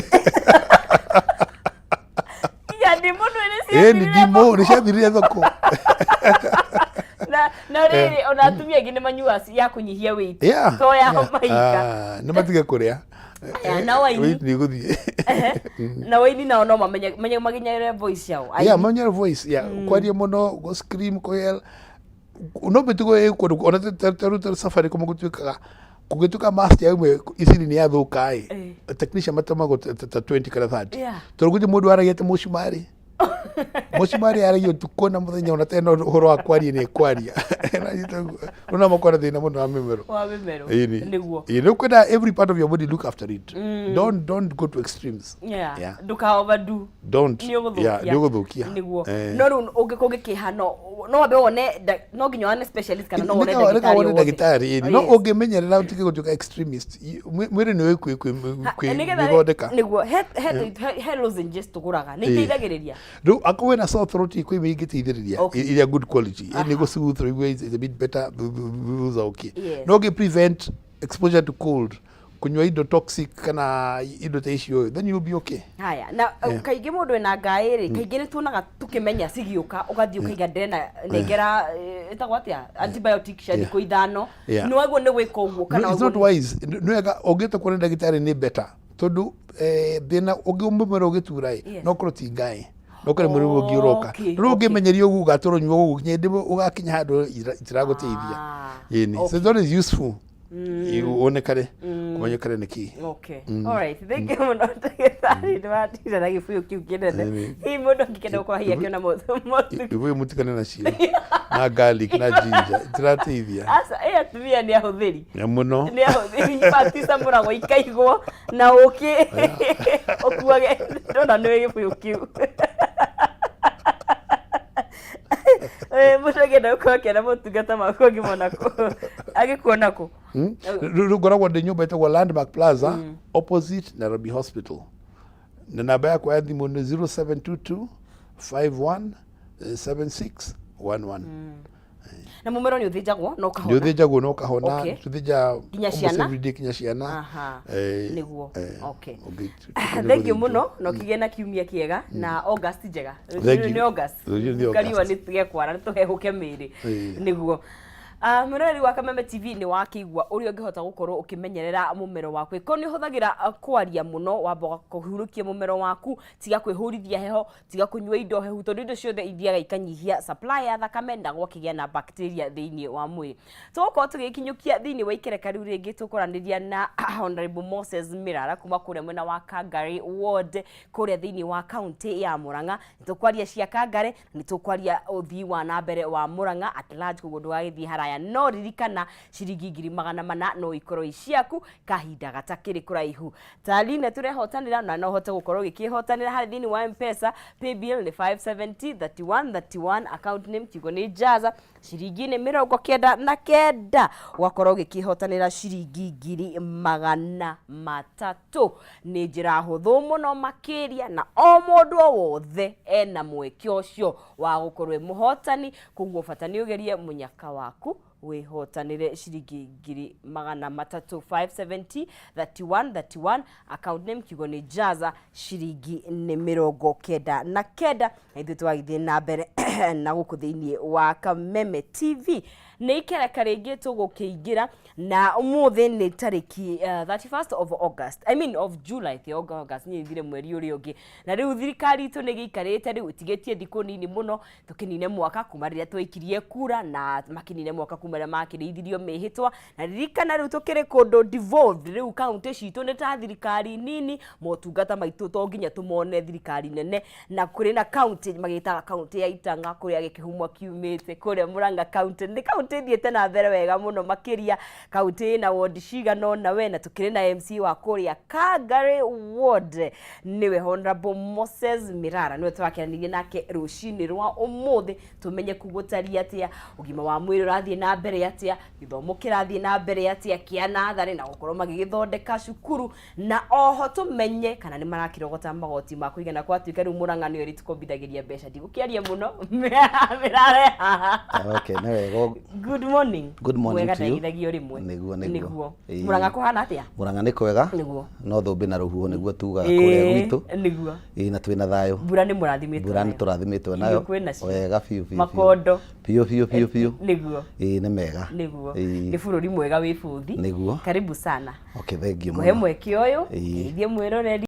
Nginya ndimũ nĩ Ĩni, ndimũ nĩ ciathirire thoko. Na Na rĩrĩ, ona atumia aingĩ nĩ manyuaga ya kũnyihia weight. Yeah, To ya yeah. mahinga. Ah, nĩ matige kũrĩa. Aya, na waini. Weight nĩ ĩgũthiĩ. Na waini nao no mamenye menye maginyere voice ciao. Aini. Yeah, mamenyere voice, yeah. Kwaria mũno, gũ scream, kũ yell. No mĩtugo ĩ kũndũ ona ta rĩu ta Safaricom gũtuĩkaga kũngĩtuĩka mast ya ĩmwe iciri nĩ yathũka ĩ, technician matũmagwo ta 20 kana 30. Tondũ gũtirĩ mũndũ waragia ta mũcumarĩ. Mũcumarĩ aragia ũtukũ na mũthenya ona tena ũhoro wa kwaria nĩ kwaria. Rĩu no makorwo na thĩna mũno wa mĩmero. Wa mĩmero. Ĩni. Nĩguo. Ĩĩ, nĩ kwenda every part of your body look after it. Don't go to extremes. Yeah. Yeah. Ndũka overdo. Don't. Nĩ ũgũthũkia. Yeah, nĩ ũgũthũkia. Nĩguo. Eh. No rĩu ũngĩkĩha no no wambe wone no nginya wone specialist kana no wone Nĩka- nĩka ndagĩtarĩ wone o wothe. ndagĩtarĩ ĩni. No Yes. ũngĩmenyerera ũtige gũtuĩka extremist, mwĩrĩ nĩ Nĩgetha kwĩthondeka. Nĩguo he lozenges tũgũraga nĩ iteithagĩrĩria. Rĩu akorwo wĩna sore throat kwĩ imwe ingĩteithĩrĩria iria good quality. Ĩni gũ soothe ũigue is a bit better thutha ũkĩ. No ũngĩ prevent exposure to cold, kũnyua indo toxic kana indo ta icio, then you'll be okay. Haya, na kaingĩ mũndũ wĩna ngaĩ rĩ, kaingĩ nĩ tuonaga tũkĩmenya cigĩũka, ũgathiĩ ũkaiga ndĩrenda nengera ĩtagwo atĩa antibiotic cia thikũ 5. Nĩ waguo nĩ gwĩka ũguo kana No, it's not waguo wise. Nĩ wega ũngĩte kuona ndagĩtarĩ nĩ better tondũ thĩna ũngĩ mũmera ũgĩtura ĩ, no korwo ti ngaĩ, no korwo mũrimũ ũngĩ ũroka. Rĩu ũngĩmenyeria ũguo ũgatũra ũnyua ũguo nginya hĩndĩ ĩmwe ũgakinya handũ itiragũteithia. Ĩni. So it's always useful wonekane kũmenyekane nĩ kĩ. Okay. All right. Thank you mũno ndagĩtarĩ, nĩ watinda na gĩbũyũ kĩu kĩnene. Hihi mũndũ angĩkenda gũkorwo hihi akĩona motungata. Ibũyũ mũtigane nacio na garlic na ginger itirateithia. Aca, ĩ atumia nĩ ahũthĩri. Na mũno. Nĩ ahũthĩri ibati icamũragwo ikaigwo na ũkĩ ũkuage ndona nĩ gĩbũyũ kĩu. Mũndũ angĩenda gũkorwo akĩona motungata maku angĩmona kũ? Angĩkuona kũ? Rĩu ngoragwo ndĩ nyũmba ĩtagwo Landmark Plaza opposite Nairobi Hospital, na namba yakwa ya thimũ nĩ 0722 51 76 11. Na mũmero nĩ ũthĩnjagwo na Nĩ ũkahona? ũthĩnjagwo na ũkahona. Tũthĩnja Nginya almost ciana? every day, kinya ciana. Nĩguo. Okay. Thank you mũno na ũkĩgĩe na kiumia kĩega na August njega. Thank you. Nĩ August. Rũciũ nĩ Kariũa August. nĩ gĩkwara nĩ tũhehũke mĩĩrĩ. Nĩguo. Mwĩroreri wa Kameme TV, nĩ wakĩigua ũrĩa ũngĩhota gũkorwo ũkĩmenyerera mũmero waku. Ĩkorwo nĩ ũhũthagĩra kwaria mũno, wamba kũhurũkia mũmero waku, tiga kwĩhũrithia heho, tiga kũnyua indo hehu, tondũ indo ciothe ithiaga ikanyihia supply ya thakame na gwakĩgĩa na bacteria thĩinĩ wa mwĩrĩ. Tũgũkorwo tũgĩkinyũkia thĩinĩ wa ikereka rĩu rĩngĩ, tũkwaranĩria na Honorable Moses Mirara kuma kũrĩa mwena wa Kangari Ward kũrĩa thĩinĩ wa kaunti ya Murang'a. Nĩ tũkwaria cia Kangari, nĩ tũkwaria ũthii wa na mbere wa Murang'a at large, koguo ndũgagĩthiĩ haraya. No ririkana ciringi 400,000 no ikorwo i ciaku kahinda gatakĩrĩ kũraihu. Taline tũrehotanĩra na no ũhote gũkorwo ũgĩkĩhotanĩra harĩ thĩinĩ wa M-Pesa. Paybill nĩ 570 31 31, account name kiugo nĩ Jaza, ciringi nĩ 99, ũgakorwo ũgĩkĩhotanĩra ciringi 300,000. Nĩ njĩra hũthũ mũno makĩria, na o mũndũ o wothe ena mweke ũcio wa gũkorwo e mũhotani, koguo bata nĩ ũgerie mũnyaka waku wĩhotanĩre ciringi 300,000. 570 31 31, account name kiugo nĩ Jaza, ciringi nĩ 99. Na ithuĩ twagĩthiĩ na mbere na gũkũ thĩinĩ wa Kameme TV nĩ ikereka rĩngĩ tũgũkĩingĩra, na ũmũthĩ nĩ tarĩki 31st of August, I mean of July, ti August, niĩ thire mweri ũrĩa ũngĩ. Na rĩu thirikari itũ nĩ gĩikarĩte rĩu ĩtigĩtie thikũ nini mũno tũkĩnine mwaka kuma rĩrĩa twaikirie kura, na makinine mwaka kuma rĩrĩa makĩrĩithirio mĩhĩtwa. Na ririkana rĩu tũkĩrĩ kũndũ devolved, rĩu kaunti citũ nĩ ta thirikari nini, motungata maitũ to nginya tũmone thirikari nene. Na kũrĩ na kaunti magĩtaga kaunti ya Itang'a, kũrĩa gĩkĩhumwa kiumĩte kũrĩa Murang'a kaunti, nĩ kaunti ĩthiĩte na mbere wega mũno makĩria, kaunti ĩna ward cigana ũna we. Na tũkĩrĩ na MC wa kũrĩa Kangari Ward, nĩwe Honorable Moses Mirara, nĩwe tũrakĩranĩria nake rũcinĩ rwa ũmũthĩ tũmenye kũgũtaria atĩa ũgima wa mwĩrĩ ũrathiĩ na mbere. mbere atĩa, gĩthomo kĩrathiĩ na mbere atĩa kĩa natharĩ, na gũkorwo magĩgĩthondeka cukuru, na oho tũmenye kana nĩ marakĩrogota magoti ma kũigana. Kwatuĩka rĩu Mũrang'a nĩyo ĩrĩtũkombithagĩria mbeca, ndigũkĩaria mũno mĩrare haha. Okay, nĩ wega. Good morning. Good morning Mwega to you. ndaigithagio rĩmwe. Nĩguo, nĩguo. Nĩguo. Ĩĩ. Mũrang'a kũhana atĩa? Mũrang'a nĩ kwega. Nĩguo. No thũmbĩ na rũhuho nĩguo tugaga kũrĩa gwitũ. Nĩguo. Ĩĩ, na twĩna thayũ. Mbura nĩ mũrathimĩtwo Mbura nĩ nayo. tũrathimĩtwo Irio nayo. kwĩ nacio. Wega biũ biũ biũ. Makondo. Biũ biũ biũ biũ. Nĩguo. Ĩĩ, nĩ mega. Nĩguo. Ĩĩ. Nĩ bũrũri mwega wĩ bũthi. Nĩguo. Karibu sana. Okay, thank you Kũhe mũno. mweke ũyũ Ĩĩ. ngeithie mwĩroreri.